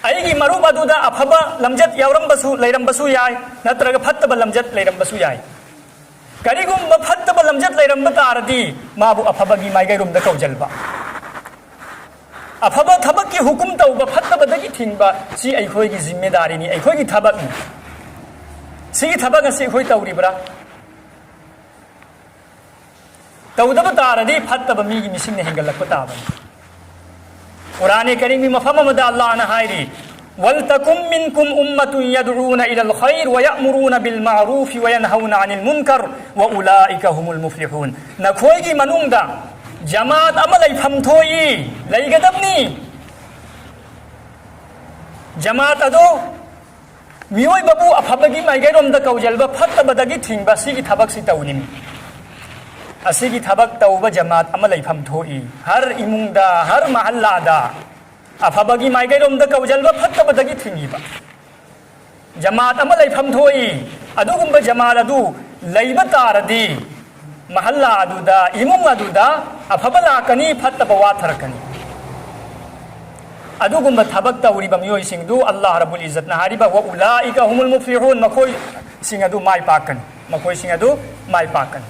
ꯑꯩꯒꯤ ꯃꯔꯨꯞ ꯑꯗꯨꯗ ꯑꯐꯕ ꯂꯝꯖꯠ ꯌꯥꯎꯔꯝꯕꯁꯨ, ꯂꯩꯔꯝꯕꯁꯨ ꯌꯥꯏ, ꯅꯠꯇ꯭ꯔꯒ ꯐꯠꯇꯕ ꯂꯝꯖꯠ ꯂꯩꯔꯝꯕꯁꯨ ꯌꯥꯏ꯫ ꯀꯔꯤꯒꯨꯝꯕ ꯐꯠꯇꯕ ꯂꯝꯖꯠ ꯂꯩꯔꯝꯕ ꯇꯥꯔꯗꯤ ꯃꯥꯕꯨ ꯑꯐꯕꯒꯤ ꯃꯥꯏꯀꯩꯔꯣꯝꯗ ꯀꯧꯖꯤꯟꯕ꯫ ꯑꯐꯕ ꯊꯕꯛꯀꯤ ꯍꯨꯀꯨꯝ ꯇꯧꯕ, ꯐꯠꯇꯕꯗꯒꯤ ꯊꯤꯡꯕ, ꯁꯤ ꯑꯩꯈꯣꯏꯒꯤ ꯖꯤꯝꯃꯦꯗꯥꯔꯤꯅꯤ, ꯑꯩꯈꯣꯏꯒꯤ ꯊꯕꯛꯅꯤ꯫ ꯁꯤꯒꯤ ꯊꯕꯛ ꯑꯁꯤ ꯑꯩꯈꯣꯏ ꯇꯧꯔꯤꯕ꯭ꯔꯥ? ꯇꯧꯗꯕ ꯇꯥꯔꯗꯤ ꯐꯠꯇꯕ ꯃꯤꯒꯤ ꯃꯤꯁꯤꯡꯅ ꯍꯦꯟꯒꯠꯂꯛꯄ ꯇꯥꯕꯅꯤ꯫ ꯀꯨꯔꯥꯟ ꯀꯔꯤꯝꯒꯤ ꯃꯐꯝ ꯑꯃꯗ ꯑꯜꯂꯥꯍꯅ ꯍꯥꯏꯔꯤ, "ولتكن منكم أمة يدعون إلى الخير ويأمرون بالمعروف وينهون عن المنكر وأولئك هم المفلحون." ꯅꯈꯣꯏꯒꯤ ꯃꯅꯨꯡꯗ ꯖꯃꯥꯠ ꯑꯃ ꯂꯩꯐꯝ ꯊꯣꯛꯏ, ꯂꯩꯒꯗꯕꯅꯤ꯫ ꯖꯃꯥꯠ ꯑꯗꯨ ꯃꯤꯑꯣꯏꯕꯕꯨ ꯑꯐꯕꯒꯤ ꯃꯥꯏꯀꯩꯔꯣꯝꯗ ꯀꯧꯖꯜꯕ, ꯐꯠꯇꯕꯗꯒꯤ ꯊꯤꯡꯕ, ꯁꯤꯒꯤ ꯊꯕꯛꯁꯤ ꯇꯧꯅꯤꯡꯏ꯫ ꯑꯁꯤꯒꯤ ꯊꯕꯛ ꯇꯧꯕ ꯖꯃꯥꯠ ꯑꯃ ꯂꯩꯐꯝ ꯊꯣꯛꯏ꯫ ꯍꯔ ꯏꯃꯨꯡꯗ, ꯍꯔ ꯃꯍꯜꯂꯥꯗ ꯑꯐꯕꯒꯤ ꯃꯥꯏꯀꯩꯔꯣꯝꯗ ꯀꯧꯖꯜꯕ, ꯐꯠꯇꯕꯗꯒꯤ ꯊꯤꯡꯉꯤꯕ ꯖꯃꯥꯠ ꯑꯃ ꯂꯩꯐꯝ ꯊꯣꯛꯏ꯫ ꯑꯗꯨꯒꯨꯝꯕ ꯖꯃꯥꯠ ꯑꯗꯨ ꯂꯩꯕ ꯇꯥꯔꯗꯤ, ꯃꯍꯜꯂꯥ ꯑꯗꯨꯗ, ꯏꯃꯨꯡ ꯑꯗꯨꯗ ꯑꯐꯕ ꯂꯥꯛꯀꯅꯤ, ꯐꯠꯇꯕ ꯋꯥꯊꯔꯛꯀꯅꯤ꯫ ꯑꯗꯨꯒꯨꯝꯕ ꯊꯕꯛ ꯇꯧꯔꯤꯕ ꯃꯤꯑꯣꯏꯁꯤꯡꯗꯨ ꯑꯜꯂꯥꯍ ꯔꯕꯨꯜ ꯏꯖꯠꯅ ꯍꯥꯏꯔꯤꯕ "وأولئك هم المفلحون", ꯃꯈꯣꯏꯁꯤꯡ ꯑꯗꯨ ꯃꯥꯏ ꯄꯥꯛꯀꯅꯤ, ꯃꯈꯣꯏꯁꯤꯡ ꯑꯗꯨ ꯃꯥꯏ ꯄꯥꯛꯀꯅꯤ,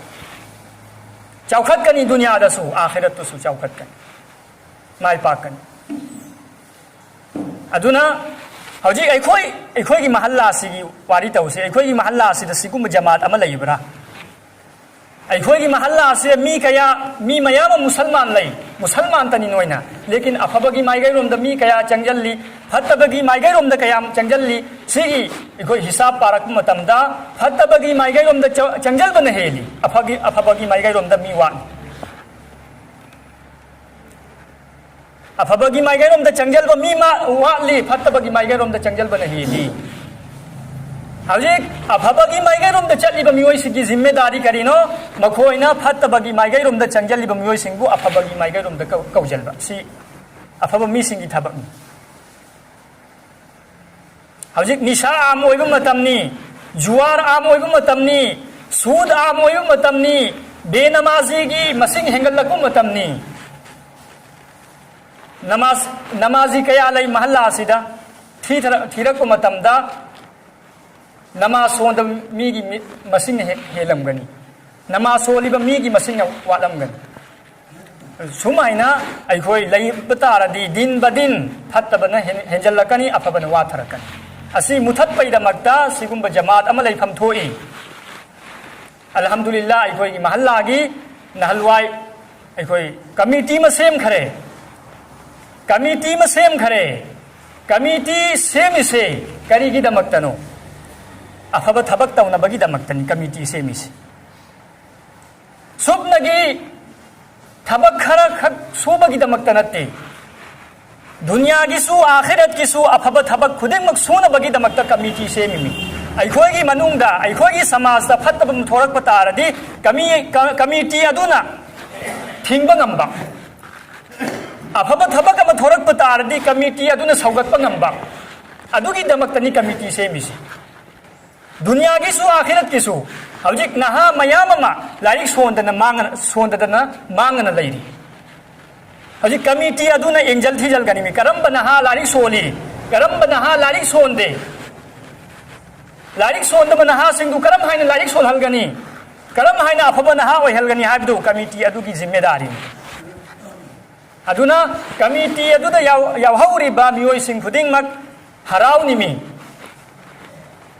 ꯆꯥꯎꯈꯠꯀꯅꯤ, ꯗꯨꯅꯤꯌꯥꯗꯁꯨ ꯑꯥꯈꯤꯔꯠꯇꯁꯨ ꯆꯥꯎꯈꯠꯀꯅꯤ, ꯃꯥꯏ ꯄꯥꯛꯀꯅꯤ꯫ ꯑꯗꯨꯅ ꯍꯧꯖꯤꯛ ꯑꯩꯈꯣꯏ, ꯑꯩꯈꯣꯏꯒꯤ ꯃꯍꯜꯂꯥꯁꯤꯒꯤ ꯋꯥꯔꯤ ꯇꯧꯁꯦ꯫ ꯑꯩꯈꯣꯏꯒꯤ ꯃꯍꯜꯂꯥꯁꯤꯗ ꯁꯤꯒꯨꯝꯕ ꯖꯃꯥꯠ ꯑꯃ ꯂꯩꯕ꯭ꯔꯥ? ꯑꯩꯈꯣꯏꯒꯤ ꯃꯍꯜꯂꯥꯁꯦ ꯃꯤ ꯀꯌꯥ, ꯃꯤ ꯃꯌꯥꯝ ꯑꯃ ꯃꯨꯁꯜꯃꯥꯟ ꯂꯩ, ꯃꯨꯁꯜꯃꯥꯟꯇꯅꯤ ꯅꯣꯏꯅ, ꯂꯦꯀꯤꯟ ꯑꯐꯕꯒꯤ ꯃꯥꯏꯀꯩꯔꯣꯝꯗ ꯃꯤ ꯀꯌꯥ ꯆꯪꯁꯤꯜꯂꯤ, ꯐꯠꯇꯕꯒꯤ ꯃꯥꯏꯀꯩꯔꯣꯝꯗ ꯀꯌꯥꯝ ꯆꯪꯁꯤꯜꯂꯤ? ꯁꯤꯒꯤ ꯑꯩꯈꯣꯏ ꯍꯤꯁꯥꯕ ꯄꯥꯔꯛꯄ ꯃꯇꯝꯗ ꯐꯠꯇꯕꯒꯤ ꯃꯥꯏꯀꯩꯔꯣꯝꯗ ꯆ-, ꯆꯪꯁꯤꯟꯕꯅ ꯍꯦꯜꯂꯤ, ꯑꯐꯒꯤ, ꯑꯐꯕꯒꯤ ꯃꯥꯏꯀꯩꯔꯣꯝꯗ ꯃꯤ ꯋꯥꯠꯂꯤ꯫ ꯑꯐꯕꯒꯤ ꯃꯥꯏꯀꯩꯔꯣꯝꯗ ꯆꯪꯁꯤꯟꯕ ꯃꯤ ꯃꯥ-, ꯋꯥꯠꯂꯤ, ꯐꯠꯇꯕꯒꯤ ꯃꯥꯏꯀꯩꯔꯣꯝꯗ ꯆꯪꯁꯤꯟꯕꯅ ꯍꯦꯜꯂꯤ꯫ ꯍꯧꯖꯤꯛ ꯑꯐꯕꯒꯤ ꯃꯥꯏꯀꯩꯔꯣꯝꯗ ꯆꯠꯂꯤꯕ ꯃꯤꯑꯣꯏꯁꯤꯡꯒꯤ ꯖꯤꯝꯃꯦꯗꯥꯔꯤ ꯀꯔꯤꯅꯣ? ꯃꯈꯣꯏꯅ ꯐꯠꯇꯕꯒꯤ ꯃꯥꯏꯀꯩꯔꯣꯝꯗ ꯆꯪꯁꯤꯜꯂꯤꯕ ꯃꯤꯑꯣꯏꯁꯤꯡꯕꯨ ꯑꯐꯕꯒꯤ ꯃꯥꯏꯀꯩꯔꯣꯝꯗ ꯀꯧ-, ꯀꯧꯁꯤꯟꯕ꯫ ꯁꯤ ꯑꯐꯕ ꯃꯤꯁꯤꯡꯒꯤ ꯊꯕꯛꯅꯤ꯫ ꯍꯧꯖꯤꯛ ꯅꯤꯁꯥ ꯑꯥꯝ ꯑꯣꯏꯕ ꯃꯇꯝꯅꯤ, ꯖꯨꯋꯥꯔ ꯑꯥꯝ ꯑꯣꯏꯕ ꯃꯇꯝꯅꯤ, ꯁꯨꯗ ꯑꯥꯝ ꯑꯣꯏꯕ ꯃꯇꯝꯅꯤ, ꯕꯦꯅꯃꯥꯖꯤꯒꯤ ꯃꯁꯤꯡ ꯍꯦꯟꯒꯠꯂꯛꯄ ꯃꯇꯝꯅꯤ꯫ ꯅꯃꯥꯖ, ꯅꯃꯥꯖꯤ ꯀꯌꯥ ꯂꯩ ꯃꯍꯜꯂꯥ ꯑꯁꯤꯗ? ꯊꯤꯊꯔ-, ꯊꯤꯔꯛꯄ ꯃꯇꯝꯗ ꯅꯃꯥꯖ ꯁꯣꯟꯗꯕ ꯃꯤꯒꯤ ꯃꯤ-, ꯃꯁꯤꯡꯅ ꯍꯦ-, ꯍꯦꯜꯂꯝꯒꯅꯤ, ꯅꯃꯥꯖ ꯁꯣꯜꯂꯤꯕ ꯃꯤꯒꯤ ꯃꯁꯤꯡꯅ ꯋꯥꯠꯂꯝꯒꯅꯤ꯫ ꯁꯨꯃꯥꯏꯅ ꯑꯩꯈꯣꯏ ꯂꯩꯕ ꯇꯥꯔꯗꯤ ꯗꯤꯟ ꯕ ꯗꯤꯟ ꯐꯠꯇꯕꯅ ꯍꯦꯟ- ꯍꯦꯟꯖꯜꯂꯛꯀꯅꯤ, ꯑꯐꯕꯅ ꯋꯥꯊꯔꯛꯀꯅꯤ꯫ ꯑꯁꯤ ꯃꯨꯊꯠꯄꯒꯤꯗꯃꯛꯇ ꯁꯤꯒꯨꯝꯕ ꯖꯃꯥꯠ ꯑꯃ ꯂꯩꯐꯝ ꯊꯣꯛꯏ꯫ ꯑꯜꯍꯝꯗꯨꯂꯤꯜꯂꯥ, ꯑꯩꯈꯣꯏꯒꯤ ꯃꯍꯜꯂꯥꯒꯤ ꯅꯍꯜꯋꯥꯏ ꯑꯩꯈꯣꯏ ꯀꯃꯤꯇꯤ ꯑꯃ ꯁꯦꯝꯈꯔꯦ꯫ ꯀꯃꯤꯇꯤ ꯑꯃ ꯁꯦꯝꯈꯔꯦ꯫ ꯀꯃꯤꯇꯤ ꯁꯦꯝꯃꯤꯁꯦ ꯀꯔꯤꯒꯤꯗꯃꯛꯇꯅꯣ? ꯑꯐꯕ ꯊꯕꯛ ꯇꯧꯅꯕꯒꯤꯗꯃꯛꯇꯅꯤ ꯀꯃꯤꯇꯤ ꯁꯦꯝꯃꯤꯁꯦ꯫ ꯁꯨꯞꯅꯒꯤ ꯊꯕꯛ ꯈꯔ ꯈꯛ ꯁꯨꯕꯒꯤꯗꯃꯛꯇ ꯅꯠꯇꯦ, ꯗꯨꯅꯤꯌꯥꯒꯤꯁꯨ ꯑꯥꯈꯤꯔꯠꯀꯤꯁꯨ ꯑꯐꯕ ꯊꯕꯛ ꯈꯨꯗꯤꯡꯃꯛ ꯁꯨꯅꯕꯒꯤꯗꯃꯛꯇ ꯀꯃꯤꯇꯤ ꯁꯦꯝꯃꯤꯃꯤ꯫ ꯑꯩꯈꯣꯏꯒꯤ ꯃꯅꯨꯡꯗ, ꯑꯩꯈꯣꯏꯒꯤ ꯁꯃꯥꯖꯇ ꯐꯠꯇꯕ ꯑꯃ ꯊꯣꯔꯛꯄ ꯇꯥꯔꯗꯤ ꯀꯃꯤ- ꯀ- ꯀꯃꯤꯇꯤ ꯑꯗꯨꯅ ꯊꯤꯡꯕ ꯉꯝꯕ, ꯑꯐꯕ ꯊꯕꯛ ꯑꯃ ꯊꯣꯔꯛꯄ ꯇꯥꯔꯗꯤ ꯀꯃꯤꯇꯤ ꯑꯗꯨꯅ ꯁꯧꯒꯠꯄ ꯉꯝꯕ, ꯑꯗꯨꯒꯤꯗꯃꯛꯇꯅꯤ ꯀꯃꯤꯇꯤ ꯁꯦꯝꯃꯤꯁꯤ꯫ ꯗꯨꯅꯤꯌꯥꯒꯤꯁꯨ ꯑꯥꯈꯤꯔꯠꯀꯤꯁꯨ꯫ ꯍꯧꯖꯤꯛ ꯅꯍꯥ ꯃꯌꯥꯝ ꯑꯃ ꯂꯥꯏꯔꯤꯛ ꯁꯣꯟꯗꯅ ꯃꯥꯡꯉ- ꯁꯣꯟꯗꯗꯅ ꯃꯥꯡꯉꯅ ꯂꯩꯔꯤ꯫ ꯍꯧꯖꯤꯛ ꯀꯃꯤꯇꯤ ꯑꯗꯨꯅ ꯌꯦꯡꯖꯜ ꯊꯤꯖꯜꯒꯅꯤ꯫ ꯃꯤ ꯀꯔꯝꯕ ꯅꯍꯥ ꯂꯥꯏꯔꯤꯛ ꯁꯣꯜꯂꯤ, ꯀꯔꯝꯕ ꯅꯍꯥ ꯂꯥꯏꯔꯤꯛ ꯁꯣꯟꯗꯦ, ꯂꯥꯏꯔꯤꯛ ꯁꯣꯟꯗꯕ ꯅꯍꯥꯁꯤꯡꯗꯨ ꯀꯔꯝ ꯍꯥꯏꯅ ꯂꯥꯏꯔꯤꯛ ꯁꯣꯜꯍꯜꯒꯅꯤ, ꯀꯔꯝ ꯍꯥꯏꯅ ꯑꯐꯕ ꯅꯍꯥ ꯑꯣꯏꯍꯜꯒꯅꯤ ꯍꯥꯏꯕꯗꯨ ꯀꯃꯤꯇꯤ ꯑꯗꯨꯒꯤ ꯖꯤꯝꯃꯦꯗꯥꯔꯤꯅꯤ꯫ ꯑꯗꯨꯅ ꯀꯃꯤꯇꯤ ꯑꯗꯨꯗ ꯌꯥꯎ- ꯌꯥꯎꯍꯧꯔꯤꯕ ꯃꯤꯑꯣꯏꯁꯤꯡ ꯈꯨꯗꯤꯡꯃꯛ ꯍꯔꯥꯎꯅꯤꯃꯤ꯫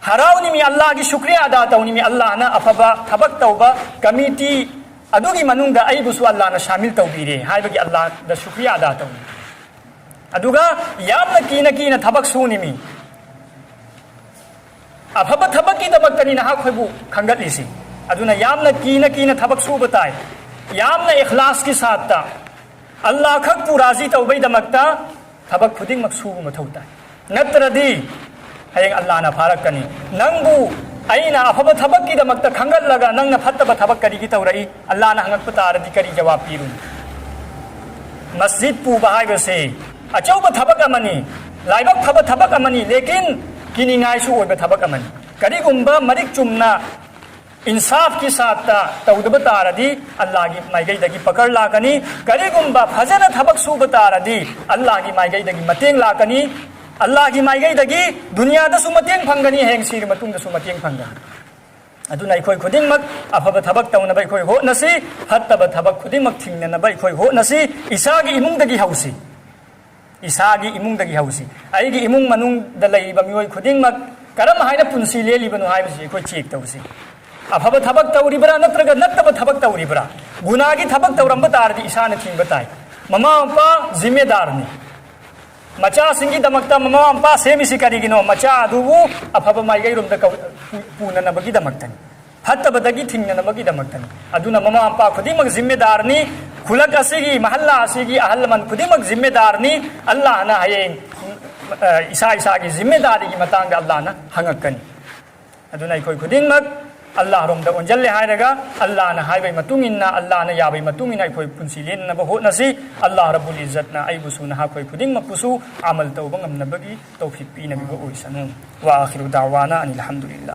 ꯍꯔꯥꯎꯅꯤꯃꯤ, ꯑꯜꯂꯥꯍꯒꯤ ꯁꯨꯀ꯭ꯔꯤꯌꯥ ꯑꯗꯥ ꯇꯧꯅꯤꯃꯤ꯫ ꯑꯜꯂꯥꯍꯅ ꯑꯐꯕ ꯊꯕꯛ ꯇꯧꯕ ꯀꯃꯤꯇꯤ ꯑꯗꯨꯒꯤ ꯃꯅꯨꯡꯗ ꯑꯩꯕꯨꯁꯨ ꯑꯜꯂꯥꯍꯅ ꯁꯥꯃꯤꯜ ꯇꯧꯕꯤꯔꯦ ꯍꯥꯏꯕꯒꯤ ꯑꯜꯂꯥꯍꯗ ꯁꯨꯀ꯭ꯔꯤꯌꯥ ꯑꯗꯥ ꯇꯧꯅꯤ꯫ ꯑꯗꯨꯒ ꯌꯥꯝꯅ ꯀꯤꯅ ꯀꯤꯅ ꯊꯕꯛ ꯁꯨꯅꯤꯃꯤ꯫ ꯑꯐꯕ ꯊꯕꯛꯀꯤꯗꯃꯛꯇꯅꯤ ꯅꯍꯥꯛꯈꯣꯏꯕꯨ ꯈꯟꯒꯠꯂꯤꯁꯤ꯫ ꯑꯗꯨꯅ ꯌꯥꯝꯅ ꯀꯤꯅ ꯀꯤꯅ ꯊꯕꯛ ꯁꯨꯕ ꯇꯥꯏ꯫ ꯌꯥꯝꯅ ꯏꯈ꯭ꯂꯥꯁꯀꯤ ꯁꯥꯠꯇ, ꯑꯜꯂꯥꯍ ꯈꯛꯄꯨ ꯔꯥꯖꯤ ꯇꯧꯕꯩꯗꯃꯛꯇ ꯊꯕꯛ ꯈꯨꯗꯤꯡꯃꯛ ꯁꯨꯕ ꯃꯊꯧ ꯇꯥꯏ꯫ ꯅꯠꯇ꯭ꯔꯗꯤ ꯍꯌꯦꯡ ꯑꯜꯂꯥꯍꯅ ꯐꯥꯔꯛꯀꯅꯤ꯫ ꯅꯪꯕꯨ ꯑꯩꯅ ꯑꯐꯕ ꯊꯕꯛꯀꯤꯗꯃꯛꯇ ꯈꯟꯒꯠꯂꯒ ꯅꯪꯅ ꯐꯠꯇꯕ ꯊꯕꯛ ꯀꯔꯤꯒꯤ ꯇꯧꯔꯛꯏ? ꯑꯜꯂꯥꯍꯅ ꯍꯪꯉꯛꯄ ꯇꯥꯔꯗꯤ ꯀꯔꯤ ꯖꯋꯥꯕ ꯄꯤꯔꯨꯅꯤ? ꯃꯁꯖꯤꯗ ꯄꯨꯕ ꯍꯥꯏꯕꯁꯤ ꯑꯆꯧꯕ ꯊꯕꯛ ꯑꯃꯅꯤ, ꯂꯥꯏꯕꯛ ꯐꯕ ꯊꯕꯛ ꯑꯃꯅꯤ, ꯂꯦꯀꯤꯟ ꯀꯤꯅꯤꯡꯉꯥꯏꯁꯨ ꯑꯣꯏꯕ ꯊꯕꯛ ꯑꯃꯅꯤ꯫ ꯀꯔꯤꯒꯨꯝꯕ ꯃꯔꯤꯛ ꯆꯨꯝꯅ ꯏꯟꯁꯥꯐꯀꯤ ꯁꯥꯠꯇ ꯇꯧꯗꯕ ꯇꯥꯔꯗꯤ ꯑꯜꯂꯥꯍꯒꯤ ꯃꯥꯏꯀꯩꯗꯒꯤ ꯄꯀꯔ ꯂꯥꯛꯀꯅꯤ꯫ ꯀꯔꯤꯒꯨꯝꯕ ꯐꯖꯅ ꯊꯕꯛ ꯁꯨꯕ ꯇꯥꯔꯗꯤ ꯑꯜꯂꯥꯍꯒꯤ ꯃꯥꯏꯀꯩꯗꯒꯤ ꯃꯇꯦꯡ ꯂꯥꯛꯀꯅꯤ꯫ ꯑꯜꯂꯥꯍꯒꯤ ꯃꯥꯏꯀꯩꯗꯒꯤ ꯗꯨꯅꯤꯌꯥꯗꯁꯨ ꯃꯇꯦꯡ ꯐꯪꯒꯅꯤ, ꯍꯌꯦꯡ ꯁꯤꯔ ꯃꯇꯨꯡꯗꯁꯨ ꯃꯇꯦꯡ ꯐꯪꯒꯅꯤ꯫ ꯑꯗꯨꯅ ꯑꯩꯈꯣꯏ ꯈꯨꯗꯤꯡꯃꯛ ꯑꯐꯕ ꯊꯕꯛ ꯇꯧꯅꯕ ꯑꯩꯈꯣꯏ ꯍꯣꯠꯅꯁꯤ, ꯐꯠꯇꯕ ꯊꯕꯛ ꯈꯨꯗꯤꯡꯃꯛ ꯊꯤꯡꯅꯅꯕ ꯑꯩꯈꯣꯏ ꯍꯣꯠꯅꯁꯤ꯫ ꯏꯁꯥꯒꯤ ꯏꯃꯨꯡꯗꯒꯤ ꯍꯧꯁꯤ, ꯏꯁꯥꯒꯤ ꯏꯃꯨꯡꯗꯒꯤ ꯍꯧꯁꯤ꯫ ꯑꯩꯒꯤ ꯏꯃꯨꯡ ꯃꯅꯨꯡꯗ ꯂꯩꯔꯤꯕ ꯃꯤꯑꯣꯏ ꯈꯨꯗꯤꯡꯃꯛ ꯀꯔꯝ ꯍꯥꯏꯅ ꯄꯨꯟꯁꯤ ꯂꯦꯜꯂꯤꯕꯅꯣ ꯍꯥꯏꯕꯁꯤ ꯑꯩꯈꯣꯏ ꯆꯦꯛ ꯇꯧꯁꯤ꯫ ꯑꯐꯕ ꯊꯕꯛ ꯇꯧꯔꯤꯕ꯭ꯔꯥ ꯅꯠꯇ꯭ꯔꯒ ꯅꯠꯇꯕ ꯊꯕꯛ ꯇꯧꯔꯤꯕ꯭ꯔꯥ? ꯒꯨꯅꯥꯒꯤ ꯊꯕꯛ ꯇꯧꯔꯝꯕ ꯇꯥꯔꯗꯤ ꯏꯁꯥꯅ ꯊꯤꯡꯕ ꯇꯥꯏ꯫ ꯃꯃꯥ ꯃꯄꯥ ꯖꯤꯝꯃꯦꯗꯥꯔꯅꯤ꯫ ꯃꯆꯥꯁꯤꯡꯒꯤꯗꯃꯛꯇ ꯃꯃꯥ ꯃꯄꯥ ꯁꯦꯝꯃꯤꯁꯤ ꯀꯔꯤꯒꯤꯅꯣ? ꯃꯆꯥ ꯑꯗꯨꯕꯨ ꯑꯐꯕ ꯃꯥꯏꯀꯩꯔꯣꯝꯗ ꯀꯧ-, ꯄꯨ-, ꯄꯨꯅꯅꯕꯒꯤꯗꯃꯛꯇꯅꯤ, ꯐꯠꯇꯕꯗꯒꯤ ꯊꯤꯡꯅꯅꯕꯒꯤꯗꯃꯛꯇꯅꯤ꯫ ꯑꯗꯨꯅ ꯃꯃꯥ ꯃꯄꯥ ꯈꯨꯗꯤꯡꯃꯛ ꯖꯤꯝꯃꯦꯗꯥꯔꯅꯤ, ꯈꯨꯂꯛ ꯑꯁꯤꯒꯤ, ꯃꯍꯜꯂꯥ ꯑꯁꯤꯒꯤ ꯑꯍꯜ ꯂꯃꯟ ꯈꯨꯗꯤꯡꯃꯛ ꯖꯤꯝꯃꯦꯗꯥꯔꯅꯤ꯫ ꯑꯜꯂꯥꯍꯅ ꯍꯌꯦꯡ, ꯑ, ꯏꯁꯥ ꯏꯁꯥꯒꯤ ꯖꯤꯝꯃꯦꯗꯥꯔꯤꯒꯤ ꯃꯇꯥꯡꯗ ꯑꯜꯂꯥꯍꯅ ꯍꯪꯉꯛꯀꯅꯤ꯫ ꯑꯗꯨꯅ ꯑꯩꯈꯣꯏ ꯈꯨꯗꯤꯡꯃꯛ ꯑꯜꯂꯥꯍꯔꯣꯝꯗ ꯑꯣꯟꯁꯤꯜꯂꯦ ꯍꯥꯏꯔꯒ, ꯑꯜꯂꯥꯍꯅ ꯍꯥꯏꯕꯒꯤ ꯃꯇꯨꯡ ꯏꯟꯅ, ꯑꯜꯂꯥꯍꯅ ꯌꯥꯕꯒꯤ ꯃꯇꯨꯡ ꯏꯟꯅ ꯑꯩꯈꯣꯏ ꯄꯨꯟꯁꯤ ꯂꯦꯟꯅꯕ ꯍꯣꯠꯅꯁꯤ꯫ ꯑꯜꯂꯥꯍ ꯔꯕꯨꯜ ꯏꯖꯠꯅ ꯑꯩꯕꯨꯁꯨ ꯅꯍꯥꯛꯈꯣꯏ ꯈꯨꯗꯤꯡꯃꯛꯄꯨꯁꯨ ꯑꯃꯜ ꯇꯧꯕ ꯉꯝꯅꯕꯒꯤ ꯇꯧꯐꯤꯛ ꯄꯤꯅꯕꯤꯕ ꯑꯣꯏꯁꯅꯨ꯫ ꯋꯥ ꯑꯥꯈꯤꯔꯨ ꯗꯥꯋꯥꯅ ꯑꯅꯤꯜ ꯍꯝꯗꯨꯂꯤꯜꯂꯥꯍ꯫